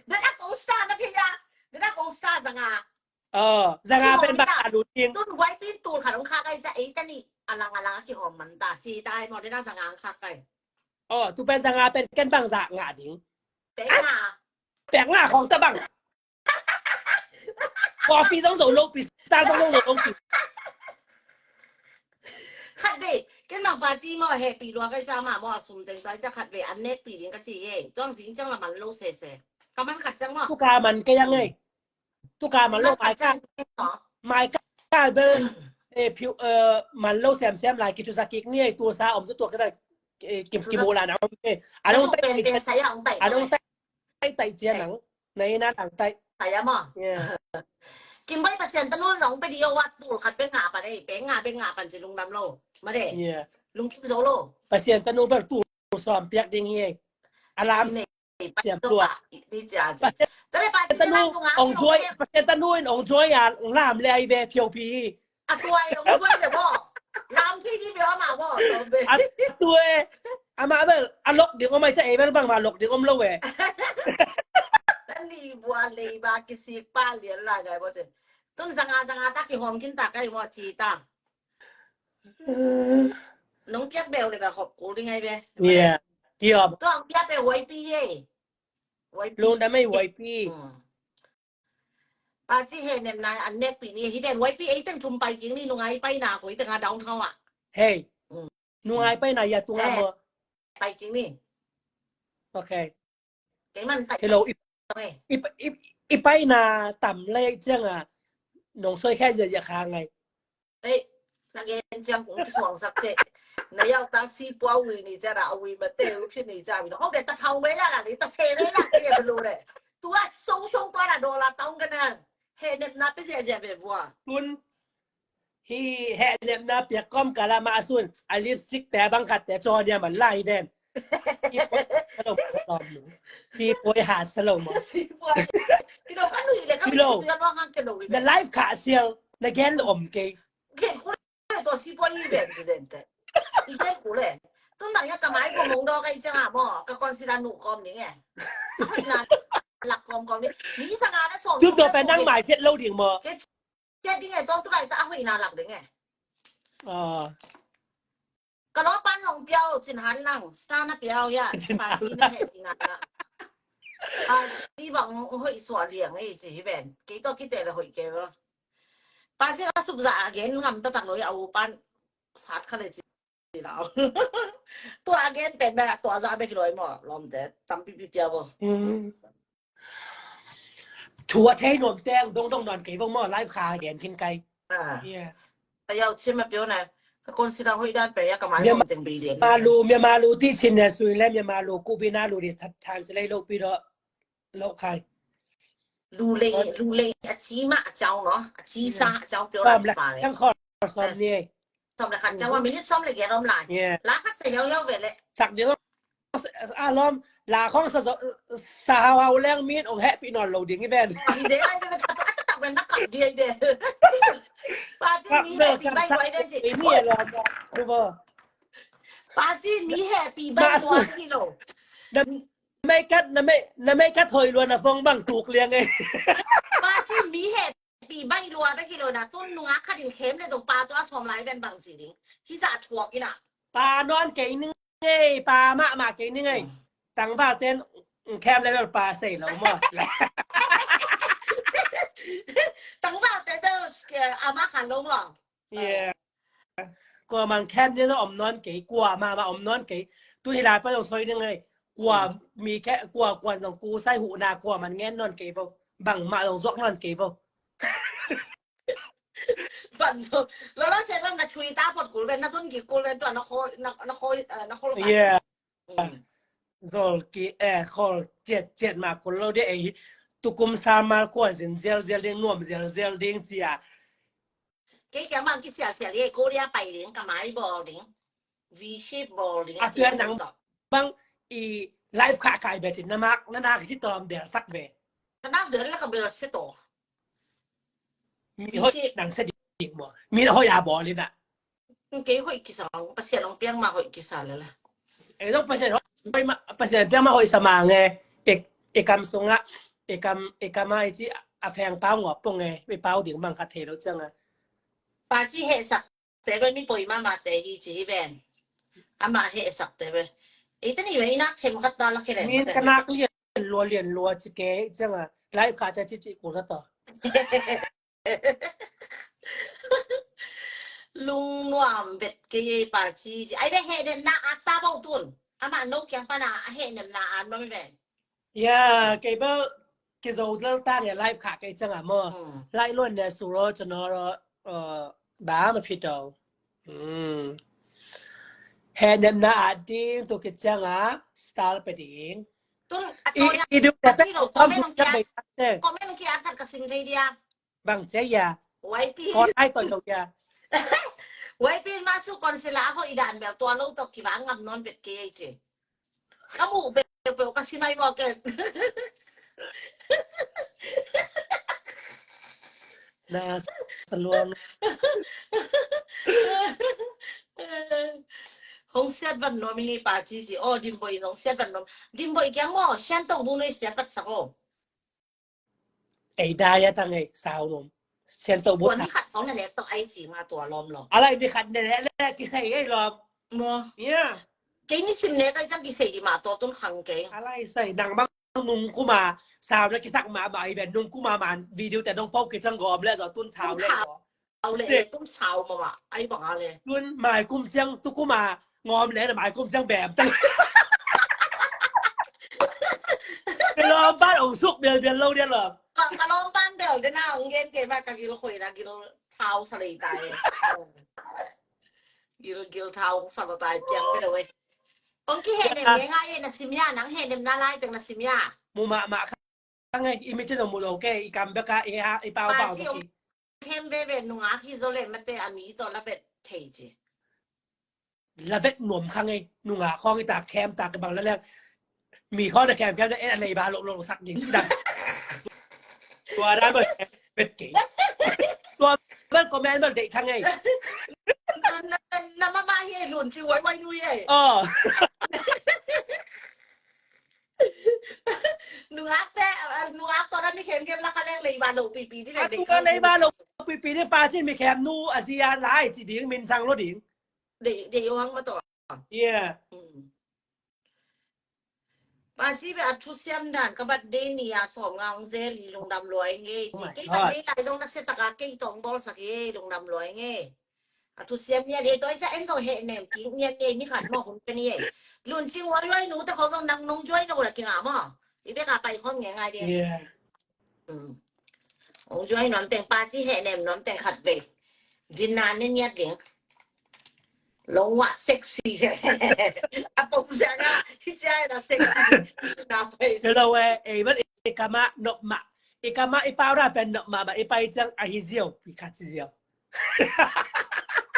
Dena kong star na thei a. Dena kong star zanga. Aa, zanga pen bang a lut ding. Tun Y P tul khat hong khak ai cia ei tani. Alang alang a kihawm man ta. Ci ta ai maw dena zanga hong khak ai. Aa, tu pen zanga pen ken bang zah ngah ding. Pek nga. Pek nga khong ta bang. Coffee zong zo lo pi, star zong zo lo pi. Khat vei, ken bang pa ci maw hehpih lua kai sa mah maw a sum teng tua cia khat vei an nekpih ding ka ci ei. Tuang zing ciang la man lo sese. Ka man khat ciang maw. Tuka man kei a ngei. Tuka man lo mai ka. Mai ka bel. Eh, phiu, eh, man lo semsem lai kicu sa kik ni ei tu sa om tu tua ka da, eh, kim, kimu la na om ei. Anong tai, anong tai, tai tai cia nang. Nei na lang tai. Tai a maw. Kim bai Pasian tanu zong pe di yo wat tul khat pe nga pan ei. Pe nga pe nga pan ci lungdam lo. Ma de. Lungkim zo lo. Pasian tanu bel tul sawm piak ding hi ei. A lam siam tua. Pasian tanu ong joy, Pasian tanu in ong joy a lam le ai ve phiau pi hi. A tua e ong tua le bo. Lam thi di bia ma bo. A tua e. Ama bel a lok ding om ai cha e bel bang ma lok ding om lo e. Tan ni bua lei ba kisik pa lian la ngai bo che. Tun zanga zanga ta kihawm kin ta kai mo chi ta. Nong piak beu le ba khop kul ding ai be. Yeah. Kihawm. Tuang piak beu Y P e. Y P. Lungdam ei Y P. Paci he nem na an nek pi ni hi den Y P ei teng thum pai king ni nungai pai na koi teng a downtown a. Hey. Nungai pai na ya tunga mo. Pai king ni. Okay. Kei man tai. Hello. I, i, i, i pai na tam le ciang a nong soi khe ya ya kha ngai. Ei, na gen ciang kong kisuang sak te. Na yau ta si pua wi ni cia ra wi ma te u phi ni cia wi. Hong de ta thau me la la ni ta se me la ke ya lu le. Tua song song tua na do la tong ka na. He nem na pe zia zia be bua. Tun hi he nem na pia kom ka la ma sun a lipstick te bang khat te cho dia man lai den. Ki poi ha sa lo mo. Ki poi ha sa lo mo. Ki lo ka nui le ka nui tu ya lo hang ke lo. Na live kha sial na gen lo om ke. Gen ku le to si poi ni ben ti den te. I gen ku le. Tun na ya ka mai ko mong do ka i chang a mo ka kon si la nu kom ni nge. Hoi na lak kom kom ni. Ni sa nga na so. Tun do pe nang mai thiat lo ding mo. Thiat ding e to tu lai ta hoi na lak ding e. Ka lo pan hong piau cin han lang star na piau ya. Paci na he pi na na. Paci bang hoi sua liang e ci hi ben. Kei to kite le hoi ke lo. Paci ka sup za a gen ngam ta tak lo ya u pan sat kha le ci lau. Tua a gen pen ba tua za be ki lo mo lom te tam pi pi piau bo. Thu a thei nuam teng dong dong non kei vong maw live kha gen khin kai. A. Yeah. Ta yau chim a piau na. Ka kon si la hoi dan pe ya ka mai nuam teng bi lian. Myanmar lu, Myanmar lu ti chin ne sui le Myanmar lu ku bi na lu di chan si le lo pi do lo khai. Lu le, lu le a chi ma a chau no. A chi sa a chau piau la pa le. Tang khol som ni. Som le khat chau wa minute som le ge rom lai. Yeah. La khat se yau yau ve le. Sak ding a lom la khong sa sa hau hau leng min ong hehpih nawn lo ding i ven. Paci mi hehpih bai luai ven ci. Paci mi hehpih bai luai ci lo. Na mei kat na mei na mei kat hoi luan na fong bang tuk liang e. Paci mi hehpih bai luai bai ci lo na tun nunga khat in khem le dong pa tua som lai ven bang ci ding. Hi sa thuak ina. Pa nawn kei ning ei, pa mahmah kei ning ei. Tangval ten khem le bel pa sei lo maw. Tangval ten bel ama khan lo maw. Yeah. Kua man khem ni om nawn kei, kua mahmah om nawn kei. Tu hi lai pa zong soi ning ei. Kua mi khe kua kuan zong ku sai hu na kua man ngen nawn kei bo. Bang mah zong zuak nawn kei bo. Ban zo. Lo la se lan na chui ta pot kul ven na tun ki kul ven tua na khoi na khoi na khol. Yeah. Zol ki eh khol chet chet ma kul lo de ei. Tukum sa mal kua zin zel zel ding nuam zel zel ding cia. Kei kia mang ki sia sia le Korea pai ding ka mai bol ding. V shape bol ding. A tua nang bang i live kha kai be chin na mak na nak hi tom der sak be. Ka nak der la ka bel se to. Mi hoi nang se ding mo. Mi hoi a bol ina. Kei hoi kisa, Pasian ong piang ma hoi kisa le la. E dong Pasian hoi Pasian piang mah hoih sa mah nge. I kam sungah, i kam, i kam ah i ci a feng pau ngawp pong nge. I pau ding bang khat thei lo ciangah. Paci hehsak te ve, mi poi mahmah te hi ci hi ven. Amah hehsak te ve. Eite ni ve i nak them khat ta lak hi le. Min ka nak lian lua lian lua ci ke ciangah. Live kha ca ci ci kul khat ta. Lungnuam vet kei ei Paci ci. Ai ve hehnemna a ta bo tun. Amah no kiang pana a hehnemna a nom ve. Ya, kei bel kizo lel ta nge live kha kei ciangah maw. Live luan ne su ro cano ro ba ma phito. Hehnemna a ding tu kei ciangah style pe ding. Tun a i du a ti lo comment ong kia. Comment ong kia a khat ka sing thei dia. Bang cia ya. Waipi. Kon ai toi lo ya. Waipi ma su kon sila ho i dan bel tua lo tok ki ba ngam non bet ke ai ce. Ka mu bel bel ka sinai mo ke. Na saluang. Hong siat van nom ini Paci ci. Oh, Dimboi hong siat van nom. Dimboi kiang mo sian to bu noi siat pat sa ko. Ei dai a tang ei sau lom. Sian to bu sa. Ni khat hong ne to ai ci ma tua lom lo. Alai ni khat ne le kisai ei lom. Mo. Ya. Kei ni sim ne kai sang kisai di ma to tun khang kei. Alai sai nang bang nung kuma sau le kisak ma ba i ben nung kuma man video te dong pau kisang gom le zo tun sau le. Sau le tum sau mama ai bang a le. Tun mai kum ciang tu kuma ngom le mai kum ciang bem tang. Lom ban ong suk bel bel lo dia lom. Ka lom ban bel dia na ong gen ke ma ka gil khoi na gil thau sa lei tai. Gil gil thau sa lo tai piang bel we. Ong ki hehnem nge ngai na simia nang hehnem na lai teng na simia. Mu ma ma kha ngai i mi cin ong mu lo ke i kam bek a i pau pau bek i. Hem veve nungak hi zo le mate a mi to la vet thei ci. La vet nuam kha ngei nungak khong i tak khem tak bang la leng. Mi khong da khem khem da en a lei ba lo lo sak ding ci dang. Tua da ba vet kei. Tua ba comment ba dei kha ngei. Na ma ma hi lun ci wai wai nui ei. Oh. Nungak te nungak to na mi khem khem la kha leng lei ba lo pipi di. Nungak lei ba lo pipi ni Paci mi khem nu a zia lai ci ding min thang lo ding. Dei dei ong ma to. Yeah. Paci ve a thusiam dan ka bat dei ni a som nga ong zel i lungdam luai nge ci. Kei bat dei lai zong na se taka kei tong bol sak e lungdam luai nge. A thusiam nia le toi ca en zong hehnem ki nia le ni khat mo hun pe ni e. Lun cing wai wai nu te khong zong nang nong juai no la kinga mo. I ve ka pai khong nge ngai de. Yeah. Ong juai nuam teng Paci hehnem nuam teng khat ve. Dinna ne niat ding. Long wa sexy. A pong siang a hi cia na sexy. Na pai. Hello eh, eh, but eh, kama nop ma. Eh, kama eh, pau ra pen nop ma, ma eh, pai ciang a hi ziau, pi khat ci ziau.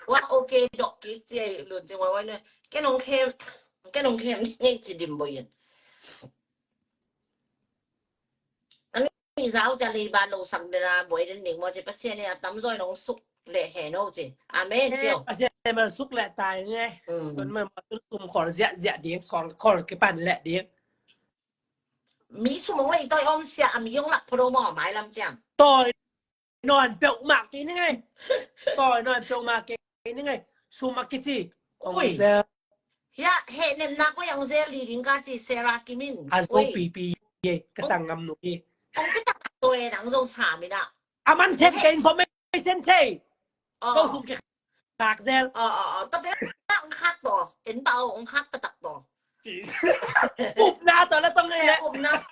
Wa okay dok ki cia lun cia wa wa ne. Ke nong kem, ke nong kem ni ci dim bo yen. Zau ca lei ba lo sak dena boi den ning mo ci Pasian in a tam zoi nong suk le he no ci. Amen ci. Pasian ma suk le tai nge. Tun ma ma tun sum khol zia zia ding khol khol kipan le ding. Mi sum ong lei toi om sia a mi ong lak pho mo mai lam ciang. Toi non peuh ma ki ni nge. Toi non peuh ma ki ni nge. Sum a kici. Ong zel. Hia hehnemna ko yang zel li ding ka ci Sarah Kim in. A zo pipi ye ka sang ngam nu ye. Ong pi tak to e nang zo sa mi na. A man them ke information thei. Ko sum ke khak zel. Ong khak to. En ba ong khak tak to. Upna to la tong e. Upna.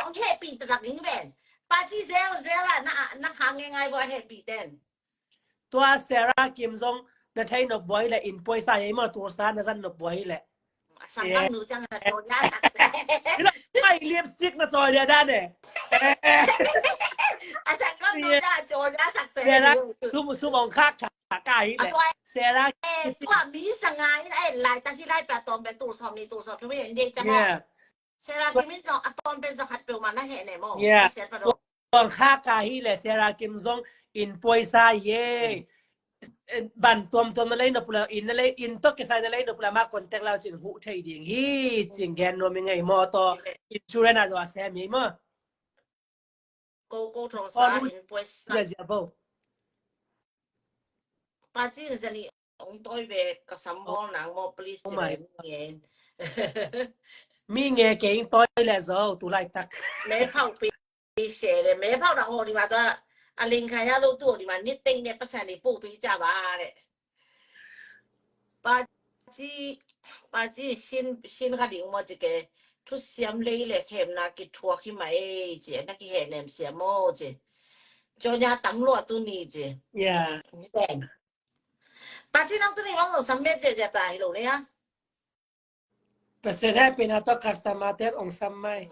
Ong ke pi tak ding ben. Paci zel zel a na na khang ngai bo he pi ten. Tua Sarah Kim zong na thei nop buai le in puai sa ei ma tur sa na zan nop buai le. Sang kam nu chang na choi ya sak se. Mai lipstick na choi le dan e. A sang kam nu chang choi ya sak se. Sum sum ong khak khak ka hi le. Sarah Kim tua mi sangai na en lai ta hi lai pa tom be tur som ni tur som tu mi en de chang. Sarah Kim in zong a ton pen zong khat peuh ma na hehnem o. Yeah. Tuang kha ka hi le Sarah Kim zong in puai sa ye. ban tuamtuam na lei nop uh leh, inn na lei, inn tawh kisai na lei nop uh leh, amah contact la uh cin huh thei ding hi, cin gen nuam ing ei maw, tawh insurance a zaw a sem hi maw. Ko, ko thong sa in poi sa. Zia, zia bo. Paci in zani ong toi ve ka sam bol nang maw, please. Oh my. Mi nge ke ing toi le zo tu laitak. Me phau pi se le, me phau dang ho di ma tua. A ling kha ya lo tu di ma, ni teng ne pasan ni pu pi ca ba le. Paci, paci sin, sin kha ding maw ci ke. Thusiam lei le khemna kithuak hi mah ei ci, na kihehnem siam maw ci. Cawnya tam lua tu ni ci. Yeah. Paci nang tu ni bang lo sam met zia zia ta hi lo le a. Pasian hehpihna tawh customer te ong sam mai.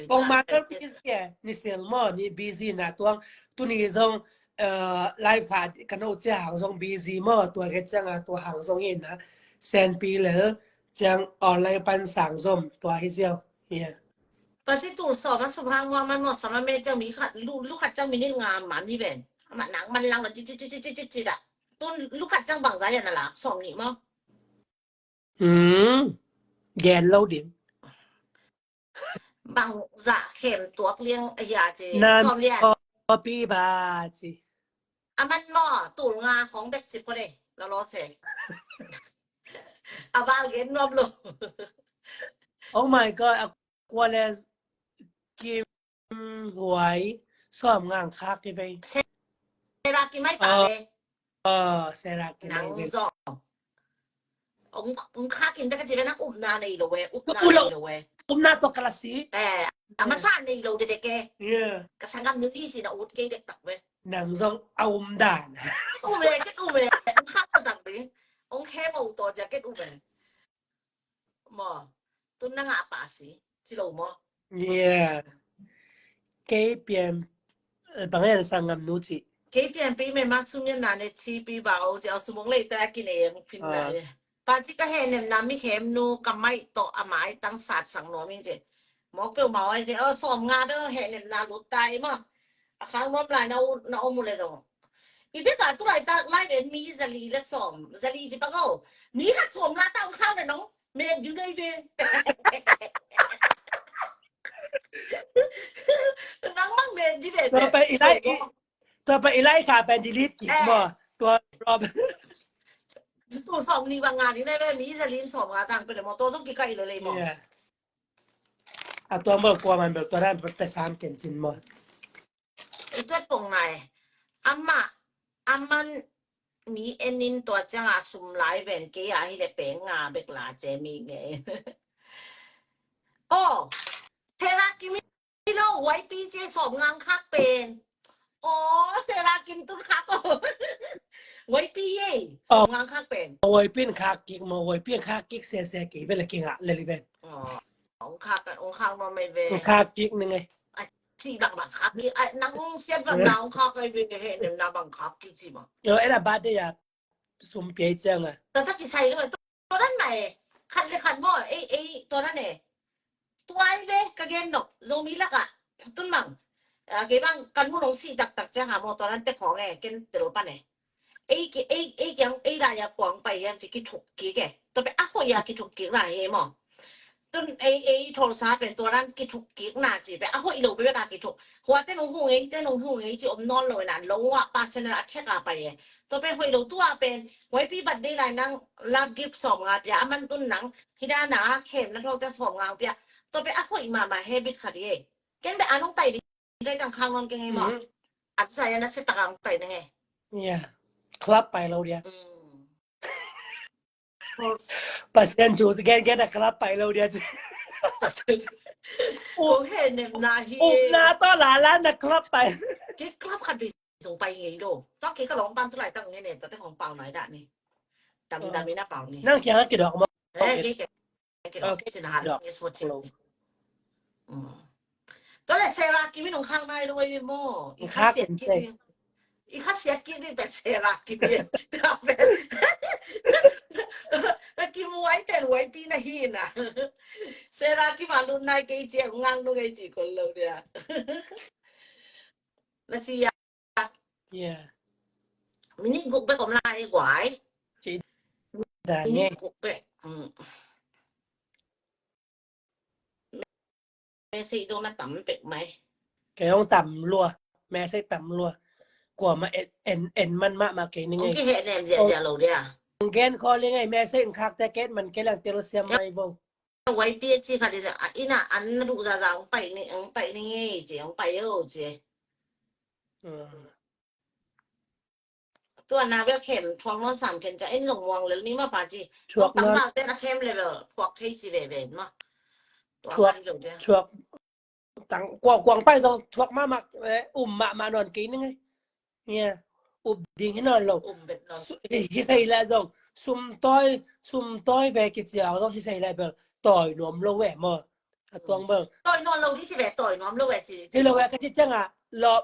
Ong ma tawh busy e, ni sil maw, ni busy na tuang, tuni zong, eh, live kha ka no cia hang zong busy maw, tua ke ciang a tua hang zong in a, senpi lel, ciang online pan sang zom, tua hi ziau. Yeah. Paci tu sawm a sum hang maw, man maw, sawm a me ciang mi khat, lu, lu khat ciang mi nin nga man hi ven. Amah nang man lang lo, ci, ci, ci da. Tun lu khat ciang bang za ya na la, sawm ni maw. Hmm. Gen lo ding. Bang zah khem tuak liang a hia ci. Nan sawm lian. Copy ba ci. A man maw, tul nga khong bek ci pua de. Lo lo se. A val gen nuam lo. Oh my God, a kua le kim huai, sawm ngang khak ki vei. Sera ki mai pa ve. Oh, sera ki mai ve. Nang zong. Ong, ong khak in te ka ci ve, nang upna nei lo ve, upna nei lo ve. Upna to kalasi. Eh, a masa nei lo de de ke. Yeah. Ka sangam nu li ci na ut ke de tak ve. Nang zong a um dan. Um ve, ke um ve. Ong khak to tak ve. Ong khe mo to ja ke um ve. Maw, tun na ngah pah si, ci lo maw? Yeah. Kei pian, eh, bang en sangam nu ci. Kei pian pi me ma sum yan na ne ci pi ba o ci, o sum ong lei ta ki ne yang pin na. Ah. Paci ka hehnemna mi khemnu ka mai tawh a mai tang sat sang nuam in ci. Mawk peuhmah ai ci, o sawm nga bel hehnemna lut ta i maw. A khang nuam lai na u, na om uh le zong. I bek a tu laitak live en mi zali le sawm, zali ci pak o. Mi khat sawm la ta ong khau le nong met ding dei ve. Nang mang met ding ve. Tua pa i lai, tua pa i lai kha pen delete kik maw. Tua Rob. Tu sawm ni bang nga ni ne ve, mi zali sawm nga tang pe le maw, tua zong kikaih lo le maw. Yeah. A tua maw kua man bel tua dan pe sam ken cin maw. I tuat pong nai. Amah, aman mi enin tua ciang a sum lai ven kei a hi le peng nga bek la ce mi nge. Oh, Sera Kim hi lo, Y P ce sawm ngang khak pen. Oh, Sera Kim tun khak oh. Y P ye, sawm ngang khak pen. Y P in khak kik maw, Y P in khak kik se se kei bel le kei nga le li ven. Oh, ong khak, ong khak maw mai ve. Ong khak kik ni ngai. Ci bang bang khak ki, ai, nang siat bang na ong khak ai ve, hehnemna bang khak ki ci bang. Yo, era birthday a sum pia i ciang a. Tua ta kisai lo, tua dan mai, khat le khat maw, ei, ei, tua dan e. Tua ai ve, ka gen nok, Zomi lak a, tun mang. A, kei bang, kan mu nong si taktak ciang a maw, tua dan te khong e, ken tel pan e. Ei, ei, ei kiang, ei lai a kuang pai hian ci kithuk kik e. Tua pen a hoih a kithuk kik lai hi maw. Tun ei, ei tholsa pen tua dan kithuk kik na ci pen a hoih lo bek a kithuk. Hua te nong hu ngei, te nong hu ngei ci om nawn lo na, lo a personal attack a pai e. Tua pen hoih lo tua pen, huaipi birthday lai nang love gift sawm nga pia, a man tun nang, hi dan a khem na tho te sawm nga pia. Tua pen a hoih mama habit khat hi e. Ken be a nong tai ding. Gai tang khang non keng ei maw. At sa ya na se takang tai na nge. Yeah. Club pai lo dia. Pasian cu gen gen a club pai lo dia. Ong hehnemna hi. Upna tawh la la na club pai. Kei club khat bi zong pai ngei lo. Tawh kei ka lawng pan tu lai tang nge ne, tawh te hong pau nai dah ni. Dam dam ina pau ni. Nang kiang a kidawk maw. Eh, kei kei. Tua le Sera Kim in ong khak nai lo ei maw. I khak siat kik ding. I khak siat kik ding pen Sera Kim in. Tua pen. Kim huai pen huai pi na hi na. Sera Kim a lut nai kei ci a ngang lo kei ci kol lo dia. Na ci ya. Yeah. Minit guk bek om lai guai. Ci dan Minit nge. Guk bek. Mm. Message dong na tam pek mai. Kei hong tam lua. Message tam lua. Kua ma en en en man ma ma kei ni Ong ngai. Ki he nem zia zia lo dia. Gen call ngai message khak te ket man kei lang tel siam mai vo. Wai pi chi kha di za. Ina an na du za za ong pai ni ong pai ni ngai chi ong pai yo chi. Tua na bel khem thuak non sam khen ca en zong muang lel ni ma pa ci. Thuak non. Tang bak te na khem level thuak thei ci ve ve ma. Thuak. Thuak tang kua kuang pai zong thuak ma ma um ma ma non kei ni ngai. Nia um ding hi non lo. Um bet non. Hi sei la zong sum toi sum toi ve ki ciao zong hi sei la bel toi nuam lo ve mo. A tuang bel. Toi nuam lo di ci ve toi nuam lo ve ci. Hi lo ve ka ci ciang a lo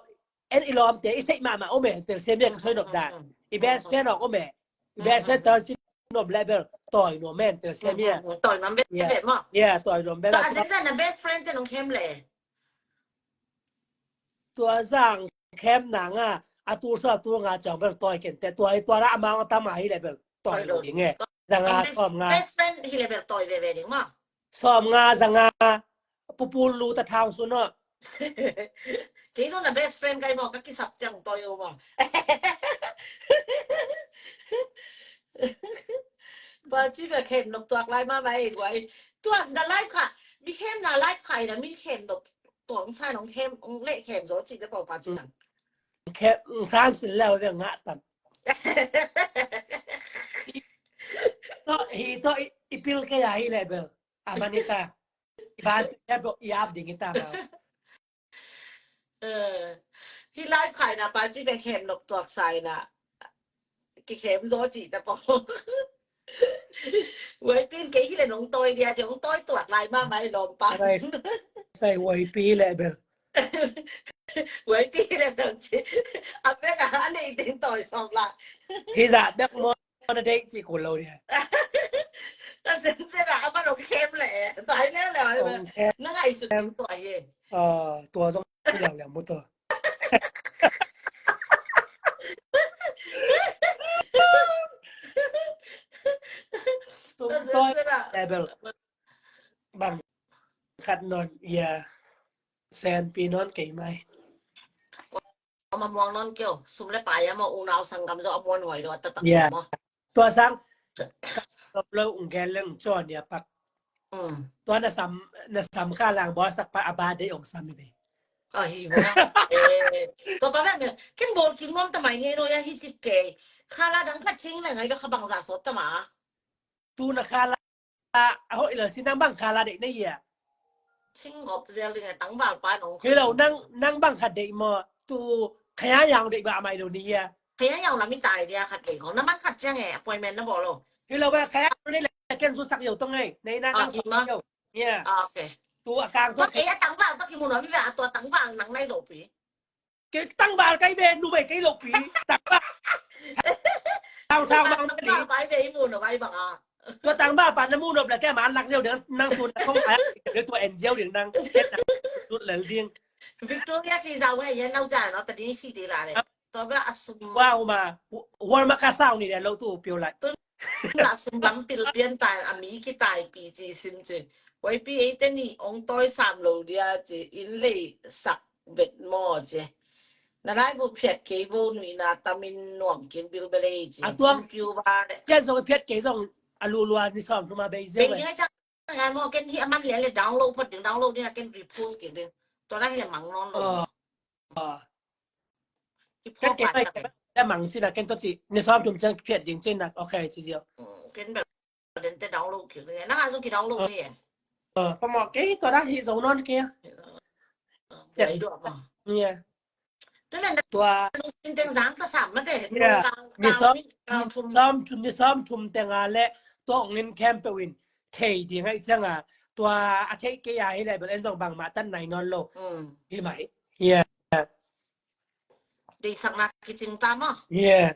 en i lawmte i seih mahmah om e, tel siam ia ka soi nop dan. I best friend awk om e. I best friend tawh ci nop le bel tawi nuam men tel siam ia. Tawi nuam bel bel maw. Ia tawi nuam bel. Tawh a zen zen na best friend te nong khem le. Tua zang khem nanga a tu sa tu nga chang bel tawi ken te tua tua ra amang tam a hi le bel tawi lo ding e. Zanga sawm nga. Best friend hi le bel tawi ve ve ding maw. Sawm nga zanga pupul lu ta thang su no. Kei zong na best friend kai maw ka kisap ciang tawi o maw. Ba ci ba khem nok tuak lai ma mai guai. Tuak na live kha mi khem na live khai na mi khem nok tuang sa nong khem ong le khem zo ci da pau pa ci nang. Khem san sin leo ve nga tam. Hi to i pil ke ya hi le bel. Amanita. Iban te bok iap ding ita ma. Hi live khai na pa ci be khem nok tuak sai na. Ki khem zo ci ta po. Wai pin ke hi le nong toi dia ci ong toi tuak lai ma mai lom pa. Sai wai pi le bel. Wai pi le bel ci. A bek a nei ding toi som la. Hi za bek mo. Na dei ci kul lo dia. A sen sen a ama lo khem le. Sai le le. Na ngai su tua ye. Tua zong liang liang mu tua. Tum toi level bang khat non ia sen pi non kei mai. Ama muang non kio sum le pai ama unau sanggam zo amuan hoi lo tata. Tua sang lo ung gen leng chon ia pak. Tua na sam na sam kha lang bawlsak pa a ba dei ong sam hi ve. Ahi hua. Tua pa bek ken bawl kik nuam ta mai ngei no ia hi ci kei. Kha la dang phat ching le ngai ka kha bang za sawt ta ma. Tu na kha la a hoih lo si nang bang kha la deih na ia. Ching gop zel ding a tangval pa nong. Hi lo nang nang bang khat deih maw tu khaya yang deih ba mai lo ni ia. Khaya yang na mi tai dia khat deih kong na man khat ciang e appointment na bawl lo. Hi lo ba khaya ni le ken su sak yo tong ngai nei na nang sak yo. Ia. Okay. Tu a kang tu. Ei a tangval tu ki mun mi ba tu a tangval nang nai lo pi. Kei tangval kai ve numei kei lo pi. Tangval. Tang tang bang ni. Pai ve i mun a vai bang a. Tua tangval pa na mun op la kei man lak zeu ding nang sun kong ai. Tua en zeu ding nang. Ket nang sut lel ding. Victoria ki zau ve ia nau ja no ta ding si ti la le. Tua ba a sum. Wow ma. Wal ma ka sau ni le lo tu piu lai. Tun la sum lam pil pian tai a mi ki tai pi ci sin ci. Wai pi ei te ni ong toi sam lo dia ci in lei sak bet maw ci. Na lai bu phiat kei bo nui na tamin nuam kin bil belei ci. A tuang piu ba le. Phiat zong phiat kei zong a lu lua ni som tu ma bei zeu. Bei ni ai chang ngai maw ken hi a man lian le download phot ding download ding a ken repost kei ding. Tua na hi le mang non lo. Ken kei pai ken mang ci na ken to ci ni som tum chang phiat ding ci na okay ci zio. Ken bel den te download kik ni na nga zong ki download ni. Pamo kei tua da hi zong non kei. Tua tua. Tua. Teng zang ta sam ma te. Ni som thum ni som thum teng a le tua ngin camp pe win thei ding ai chang a tua a thei kei a hi le bel en zong bang ma tan nai non lo. Hi mai. Yeah. Deihsakna kicing ta maw. Yeah.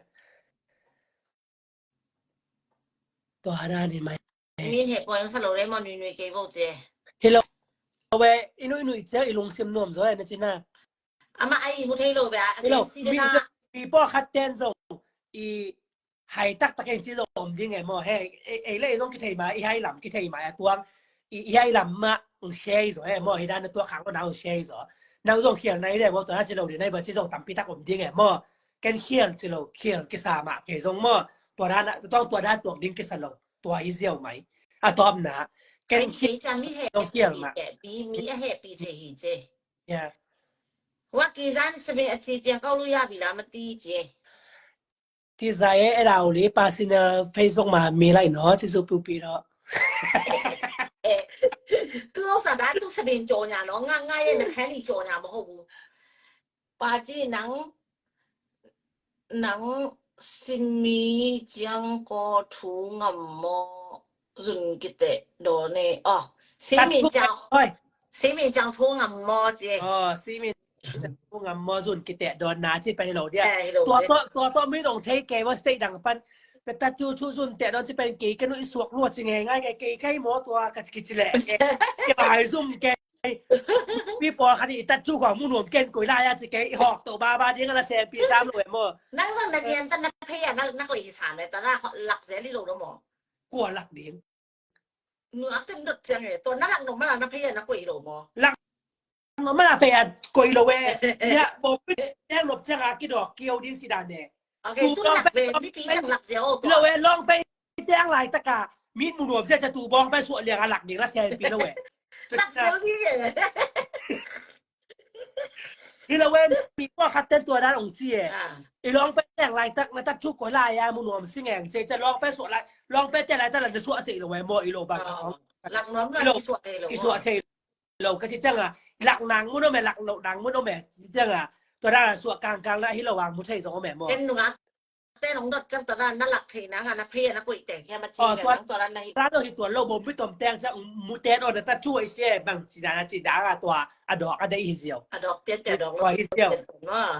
Tua hana ni mai. Min he point sa lo le maw nui nui kei vo ce. Hi lo. We i nui nui ce i lungsim nuam zo na cina. Ama ai mu thei lo be a. Hi lo. Mi po khat ten zong i hai taktak in ci lo om ding e maw. He, ei le ei zong kithei mai, i hai lam kithei mai a tuang, i hai lam mah ong share zo he maw. Hi dan a tua khang lo na ong share zo. Nang zong khial nai le maw, tua na ci lo ding nai ba ci zong tampi tak om ding e maw. Ken khial ci lo, khial kisa mah kei zong maw. Tua dan a tuang, tua dan tuak ding kisa lo. Tua hi ziau mai. A tawpna, ken khial, zong khial mah. Mi a happy thei hi ce. Ya. Wa kizan sebe a ci pia kau lu ya bila mati ce. Ti zai e dau li personal Facebook ma mi lai no ci zu pu pi no. Tu lo sa da tu sebe jo nya no, nga nga ye na heli jo nya mo ho bu. Pa ci nang, nang simi ciang ko thu ngam maw, zun kiteh dawn e. Oh, simi ciang, simi ciang thu ngam maw ci. Oh, simi ciang thu ngam maw, zun kiteh dawn na ci pen hi lo dia. Tua tawh, tua tawh mi nong thei kei maw, state dang pan. Ka tattoo thu zun teh dawn ci pen kei, ken i suak lua ci ngei ngai kei, kei kei maw tua ka ci kici leh. Kei bai zum kei. Mi pawlkhat i tattoo khong mu nuam ken koi lai a ci kei, i hawk to baba ding a la sem pi sam lo e maw. Nang zong na nian tan na phei a na koi hi sam e, tan na lak zel hi lo lo maw. Kua lak ding. Nu a ten dot ciang e, to na lak no ma la na phei a na koi lo maw. Lak no ma la phei a koi lo e. Ya, bo pi teng lop ciang a kidok kiau ding ci dan e. Okay, tu lak ve, mi pi teng lak zel o to. Lo e, long pen teng laitak a mi mu nuam zia ca tu bawng pai suah liang a lak ding la sia pi lo e. Lak zel ding e. Hi lo e, mi pawlkhat ten tua dan ong ci e. I long pai teng laitak na tattoo koi lai a mu nuam sing eng ci, ca long pai suah lai, long pai teng laitak la na suah sei lo e maw, i lo bang. Lak nuam la i suah sei lo. I suah sei lo ka ci ciang a, lak nang mu no me, lak lo nang mu no me ci ciang a, tua dan a suah kangkang la hi lo ang mu thei zong o me maw. Ken nunga ten ong dot ciang tua na lak thei nang a na phei a na koih teng hiam a ci nang tua na hi. Tua hi tua lo bom pi tom teng ciang mu ten o na tattoo i sia bang ci dan a ci dan a tua a dawk a dei hi ziau. A dawk pian pian dawk lo hi ziau.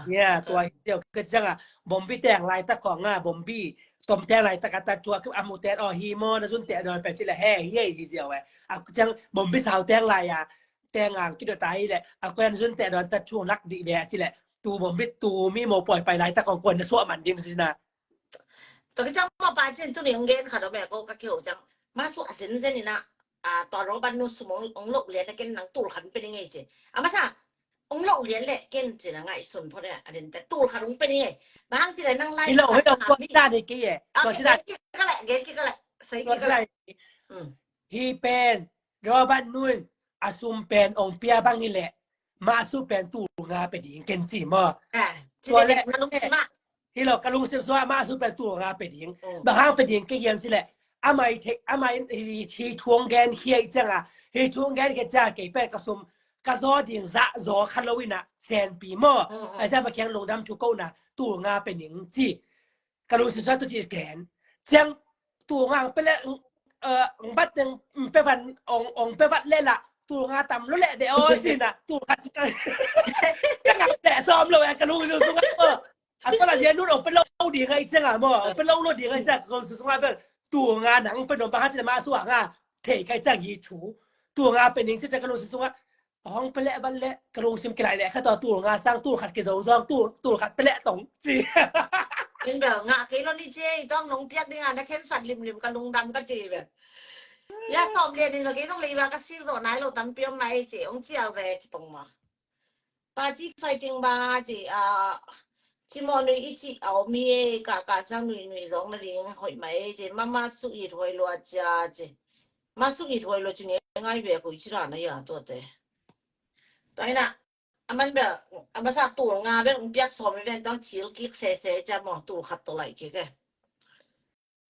Ya, tua hi ziau. Ka ci ciang a bom pi teng laitak khong a bom pi tom teng laitak a tattoo a mu ten o hi maw na zun teh dawn pen ci le he hi hi ziau e. A ciang bom pi sau teng lai a teng ang kidot a hi le a kuan zun teh dawn tattoo lak dih ve a ci le. Tu bom bit tu mi mo poi pai laitak kong kuan na suah man ding sina. Tua kiciang ma pa cin tu ni ong gen khat om e ko ka kiho ciang. Ma suah zenzen ina, a, tua Robert nu sum ong, ong loh lian na ken nang tul khat pe ni ngei ci. A masa, ong loh lian le ken ci na ngai sun pho de a den te tul khat ong pe ni ngei. Bang ci le nang lai. Hi lo, hi lo, tua ci da de ki e. Tua ci da. Gen ki ka le, gen ki ka le. Sai ki ka le. Hi pen, Robert nun, a sum pen ong pia bang hi le. Mah su pen tul nga pe ding ken ci maw. Tua le hi lo ka lungsim sua mah su pen tul nga pe ding. Bang hang pe ding ke hiam ci le. Amai thei, amai hi thuang gen hiai ciang a. Hi thuang gen ke cia kei pen ka sum ka zaw ding zah zaw kha lo ina sen pi maw. Ai cia pa kiang lungdam thu ko na tul nga pe ding ci. Ka lungsim sua tu ci gen. Ciang tul nga pe le ong bat teng pe van ong pe vat le la tul nga tam lo le de o ci na tul khat ci ka le sawm lo e ka lungsim sung a. A ko la zia nun ong pe lo ding ai ciang a maw ong pe lo lo ding ai ciang ka lungsim sung a pe tul nga nang pe nong ba ha ci na ma suang a thei kai ciang hi thu tul nga pe ning ci ciang ka lungsim sung a. Hong pe leh ban leh ka lungsim kilai leh kha tua tul nga sang tul khat kizozong tul tul khat pe leh tong ci. Ning bel ngah kei lo ni ci tong nong piak ding a na khensat limlim ka lungdam ka ci bel. Ya sawm lian ning zo kei nong leiba ka sik zo nai lo tampi om mai ci ong cial ve ci pong ma. Pa ci fighting ba ci a ci mawh nui i ci a om hi e ka ka sang nui nui zong na ding hoih mai ci mama su it hoih lua cia ci. Ma su it hoih lua ci ngai ngai ve koi ci ra na ya tuate. Tua ina a man bel a masa tul nga bel ong piak sawm i ven tong cil kik sese cia maw tul khat tawh laih kik e.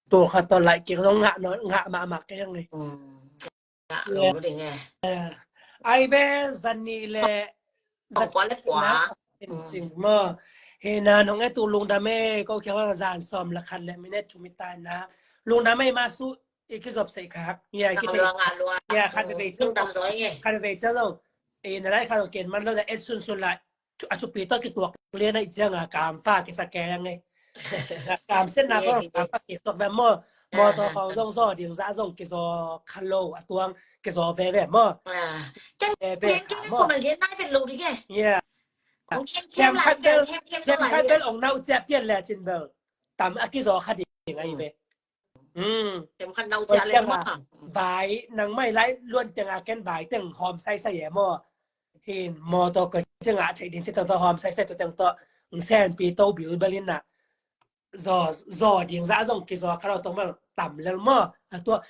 Tul khat tawh laih kik zong ngah mahmah kei ang e. Ngah lo ding e. Ai ve zan nih le zan kua le kua. Cing maw. Hi na nong e tu lungdam e ko kia zan sawm le khat le minute tu mi tai na. Lungdam e ma su i kizop sei khak. Ya kizop. Ya khat vei cel. Khat vei cel lo. E na lai khat lo ken man lo da et sun sun lai. A thupi tawh kituak lian a i ciang a kamfa kisa keng e. Kamsiatna ko kamfa kituak na maw. Mawtaw khong zong zaw ding zah zong kizaw kha lo a tuang kizaw veve maw. Veve kha maw. Thiam khat bel, thiam khat bel ong nau ciah pian le cin bel. tam a kizaw kha ding ahi ve. Khem khat nau cia le ma. Vai nang mai lai luan teng a ken vai teng hawm saisai e maw. Hin mawtaw ka ciang a theih ding ci teng tawh hawm saisai tawh teng tawh ng senpi to bilbel in a zaw zaw ding zah zong kizaw kha lo tong bel tam lel maw. A tua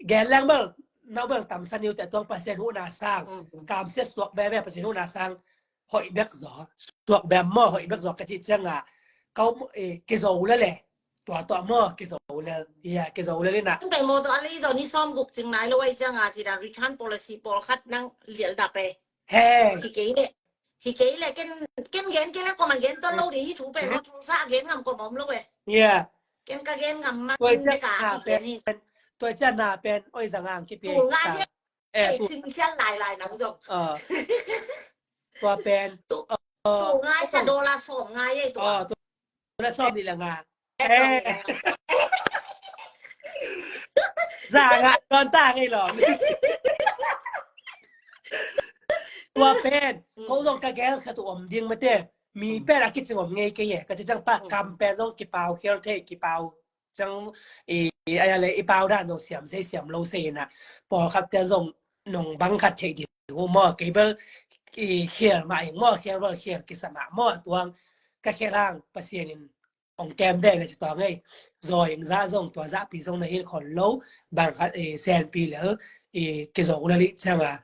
gen leng bel nau bel tam sa niu te tuang Pasian huhna sang kamsiat suak veve Pasian huhna sang hoih bek zaw suak bem maw hoih bek zaw ka cih ciang a kau kizaw lel e. Tua tua maw kizaw lel ia kizaw lel in a. Tung pai mawtaw a lei zaw ni sawm guk cing nai lo ai ciang a ci dan return policy pawlkhat nang lial dap e. He. Hi kei leh hi kei leh ken ken gen kei leh kawm an gen ton lo ding hi thu pen maw thu sa gen ngam kawm om lo e. Ia. Ken ka gen ngam man bek a hi gen hi. Tua cian na pen oi zang ang kipi. Tu ngai e. Eh, tu. Sing khial lai lai nang zong. Tua pen. Tu ngai sa dollar sawm ngai e tua. Dollar sawm ni la nga. Za nga don ta ngai lo. Tua pen ko zong ka gel kha tu om ding mate. Mi pen a kicing om ngei kei e ka ci ciang pa kam pen zong kipau khial thei kipau. Ciang i ai le i pau dan zong siam sei siam lo sei ina pawlkhat ten zong nong bang khat thei ding uh maw kei bel i khial mah ing maw khial bel khial kisa mah maw tuang ka khial hang Pasian in ong kem dek le ci tuang ei zaw ing zah zong tua zah pi zong na hin khon lo bang khat i senpi lel i kizaw lel i ciang a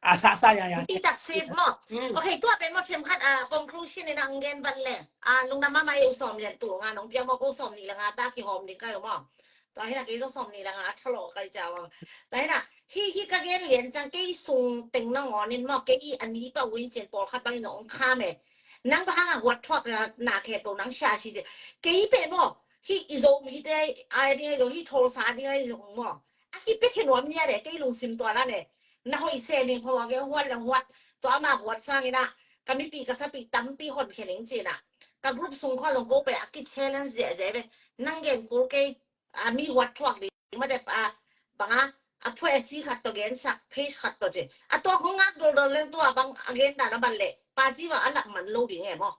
A sa sa ya ya. Pi tak sip maw. Okay, tua pen maw khem khat a conclusion in ang gen ban le. A nung na mama eu sawm lian tu nga nong pia maw ko sawm ni la nga ta kihawm ding kai maw. Tua hina kei zong sawm ni la nga a thalo kai cha maw. Tua hina hi hi ka gen lian chang kei sung teng na ngon in maw kei i ani pa win chen pawlkhat bang in ong kham e. Nang ba hang a huat thuak na khe to nang sha shi je. Kei pe maw hi i zo mi te ai ding ai zo hi thol sa ding ai zo maw. A hi pe khe nuam nia le kei lungsim tua la ne. Na hoih se ming phaw a geng huat le huat tua ama huat sang ina ka mipi ka sapi tampi hon khe ning cina ka group sung kho zong ko pe a ki challenge ze ze be nang gen kul kei a mi huat thuak ding ma de a banga a phu a si khat to gen sak page khat to ce a to ko ngak dol dol leng tua bang a gen da na ban le pa ci ba a lak man lo ding e mo.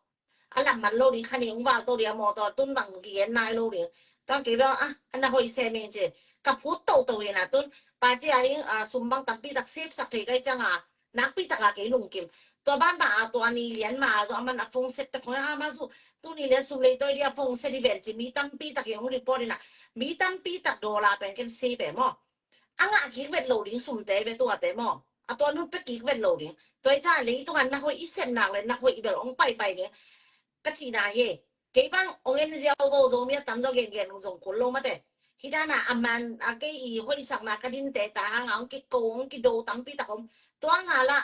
A lam man lo ding kha ni ung val to ding a mawtaw tun bang kigen nai lo ding. Tuang kei bang a na hoih se meng ce ka phut to to in a tun pa ci a ding a sum bang tampi tak sip sak thei kai ciang a nakpi tak a kei lungkim. Tua ban bang a tua ni lian ma a zo a man a phone set te khong a ma su tu ni lian sum lei toi ding a phone set i ven ci mi tampi tak i hong report in a mi tampi tak dollar pen ken sip e maw. A ngah kik vet lo ding sumte ve tuate maw a tua nun pe kik vet lo ding. Tua i ca leitung an na hoih i sem nak le na hoih i bel ong paipai ding ka cihna hi. Kei bang ong en ziau bo Zomi a tam zaw gengen ung zong kul lo mate. Hidana a man a kei i hoih sakna ka dinte ta hanga ong kiko ong kido tampi tak om tua nga la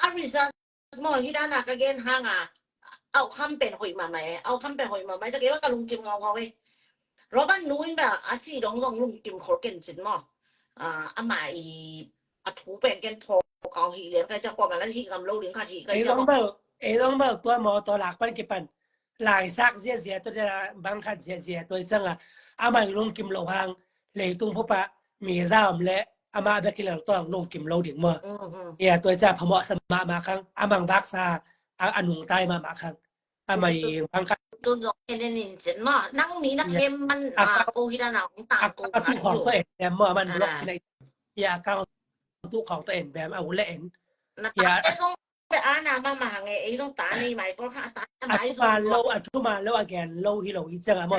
a result maw hidana ka gen hanga au kham pen hoih mamai au kham pen hoih mamai sa kei bang ka lungkim ngau ngau e. Robert nu in ba a si dong zong lungkim khol ken cin maw. Ama i a thu pen ken pho kau hi lian kai ca kua ma la hi gam lo ding khat hi kai ca. Ei zong bal tua maw tua lak pan kipan lai sak zia zia tua zia bang khat zia zia tua i cang a ama i lungkim lo hang leitung phupa mi za om le ama bek kilal tua lungkim lo ding maw. Ia tua i ca phamawh sa mahmah khang amang bak sa a nungtai mahmah khang. Amai bang khat tun zong en en in cen maw nang mi na hem man a ko hi da na ong tang ko khat yu. Khong to en dem maw man lok na ya kang tu khong to en dem a u le en. Na ta te zong pe a na ma ma hange ei zong ta nei mai pol kha ta mai zong lo a thu ma lo a gen lo hi lo i chang a maw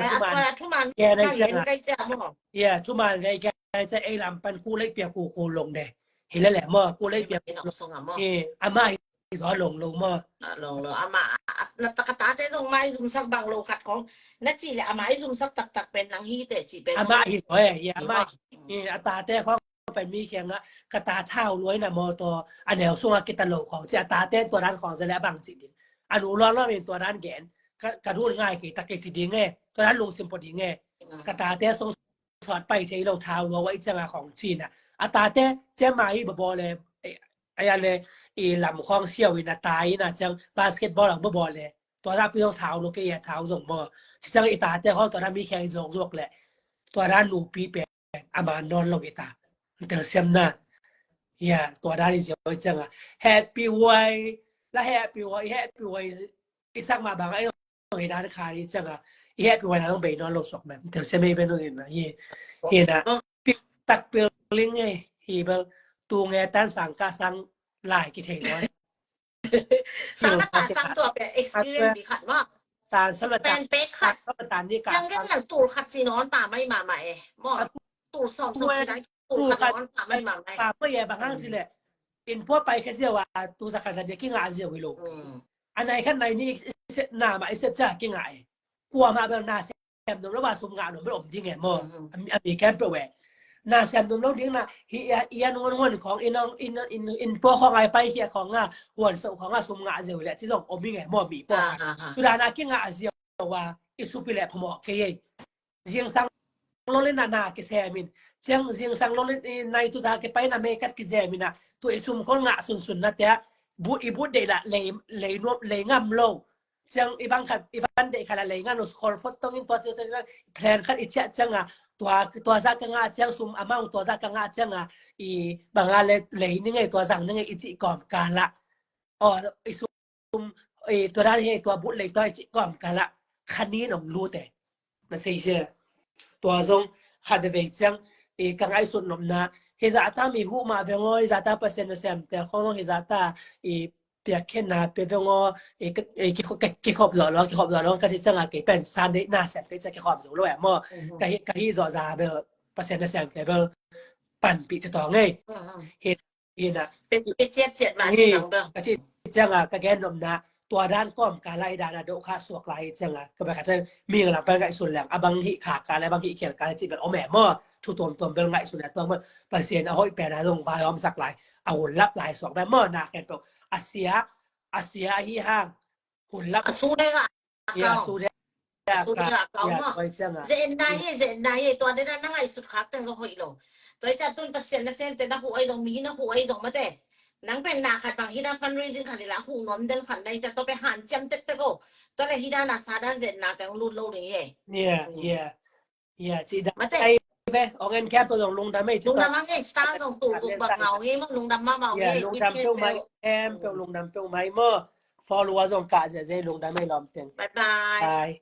thu ma gen ai chang a. Ya thu ma ngai gen ai chang ei lam pan ku lei pia ku ku long de. Hi le le maw ku lei pia ku long. Ama hi zaw long lo maw. Long lo ama na ta ka tate zong mai zum sak bang lo khat kong na ci le ama i zum sak tak tak pen nang hi te ci pen ama hi zaw e ya ama a tate khong pen mi khiang a ka ta thau luai na maw taw a neu sung a kita lo khong ci a tate tua dan khong za le a bang ci ding a nu luang luang min tua dan gen ka dun ngai kei tak kei ci ding e tua dan lungsim pua ding e ka tate sung sawt pai thei lo thau lua wai ciang a khong cina a tate ciang ma hi babaw le a ya le i lam khong siau in a tai in a ciang basketball ang babaw le tua da pi hong thau lo ke ya thau zong baw ci ciang i tate khong tua da mi kheng i zong zuak le tua da nupi pen a ma non lo i ta tel siam na ya tua da i ziau i ciang a happy wai la happy wai happy wai i sak ma bang a i hong i dan kha i ciang a I hehpih huai na zong bei nawn lo suak mem. Tel sia mei bei nawn in na hi. Hi na. Takpil ling ei. Hi bel tu nge tan sang ka sang lai kithei nawn. Sang na ka sang tua pe experience bi khat ma. Tan sa la tan. Pen pe khat. Tan sa la tan ni ka. Yang gen lang tul khat ci nawn ta mai ma ma e. Mo. Tul sawm sawm ki dai. Tul khat nawn ta mai ma ma e. Ta mai e bang hang si le. In pua pai kha ziau a tu sa kha sa dia ki nga ziau hi lo. A nai khat nai ni na ma i sep ca ki nga e. Kua ma bel na sem nuam lo ba sum ngah nuam bel om ding e maw. A mi kem peuh e. Na sem nuam lo ding na hi i a nuan nuan khawng i nong in in in pua khawng ai pai hi a khawng a huan so khawng a sum ngah zeu le ci zong om ding e maw mi pua. Tuda na ki ngah zeu a i supi le phamawh kei ei. Zingsang lo le na na kisem in ciang zingsang lo le nai tu za kipai na mei kat kizem in a tu i sum khawng ngah sunsun na tia bu i bu deih la lei lei nuam lei ngam lo. Ciang i bang khat i van deih khat la lei ngan us khol fot tong in tua ciang plan khat i ciah ciang a tua tua za ka nga ciang sum amount tua za ka nga ciang a i bang a le lei ni ngei tua zang ni ngei i cih kawm ka la. Aw i sum i tua dan hi tua but lei tua i cih kawm ka la khanin ong lut e. Na thei sia. Tua zong khat vei ciang i ka ngaihsut nopna hi zah ta mi huh mah veng aw hi zah ta Pasian na sem te khong zong hi zah ta i piakkhiatna pia veng aw i kikhop zawh lo kikhop zawh lo ka ci ciang a kei pen san deih na sem kei ciang kikhop zo lo e maw. Ka hi zawh za bel Pasian na sem te bel panpih ci tawng ei. Hi na. Pe ciat ciat mah ci nang bel. Ka ci ciang a ka gen nopna tua dan kawm ka lai dan a doh kha suak lai ciang a ka bel ka ciang mi ngalam pen ngaihsun leng a bang hi kha ka lai bang hi khial ka lai ci bel om e maw. Thu tuamtuam bel ngaihsun a tuam maw. Pasian a hoih pen a zong vai hawmsak lai a hun lap lai suak bel maw na khen peuh a sia a sia ahi hang hun lap a su dei a kau. Zenna hi zenna hi tua dena na ngaihsut khak teng zong hoih lo. Tua i ciah tun Pasian na sem te na huh ai zong mi na huh ai zong mate. Nang pen na khat bang hi na fundraising khat hi la huh nuam den khat na i ciah tua pe hanciam tektek o. Tua le hi na na sa dan zenna teng lut lo ding hi. Yeah, yeah. Yeah, ci dan. Mate. Ong en khem peuh zong lungdam ei ci. Lungdam ang ei star zong tul tuk bak ngau ngei maw lungdam mah mah ngei. Lungdam peuh mai em peuh lungdam peuh mai maw. Follower zong kah zia zia lungdam ei lawm teng. Bye bye. Bye.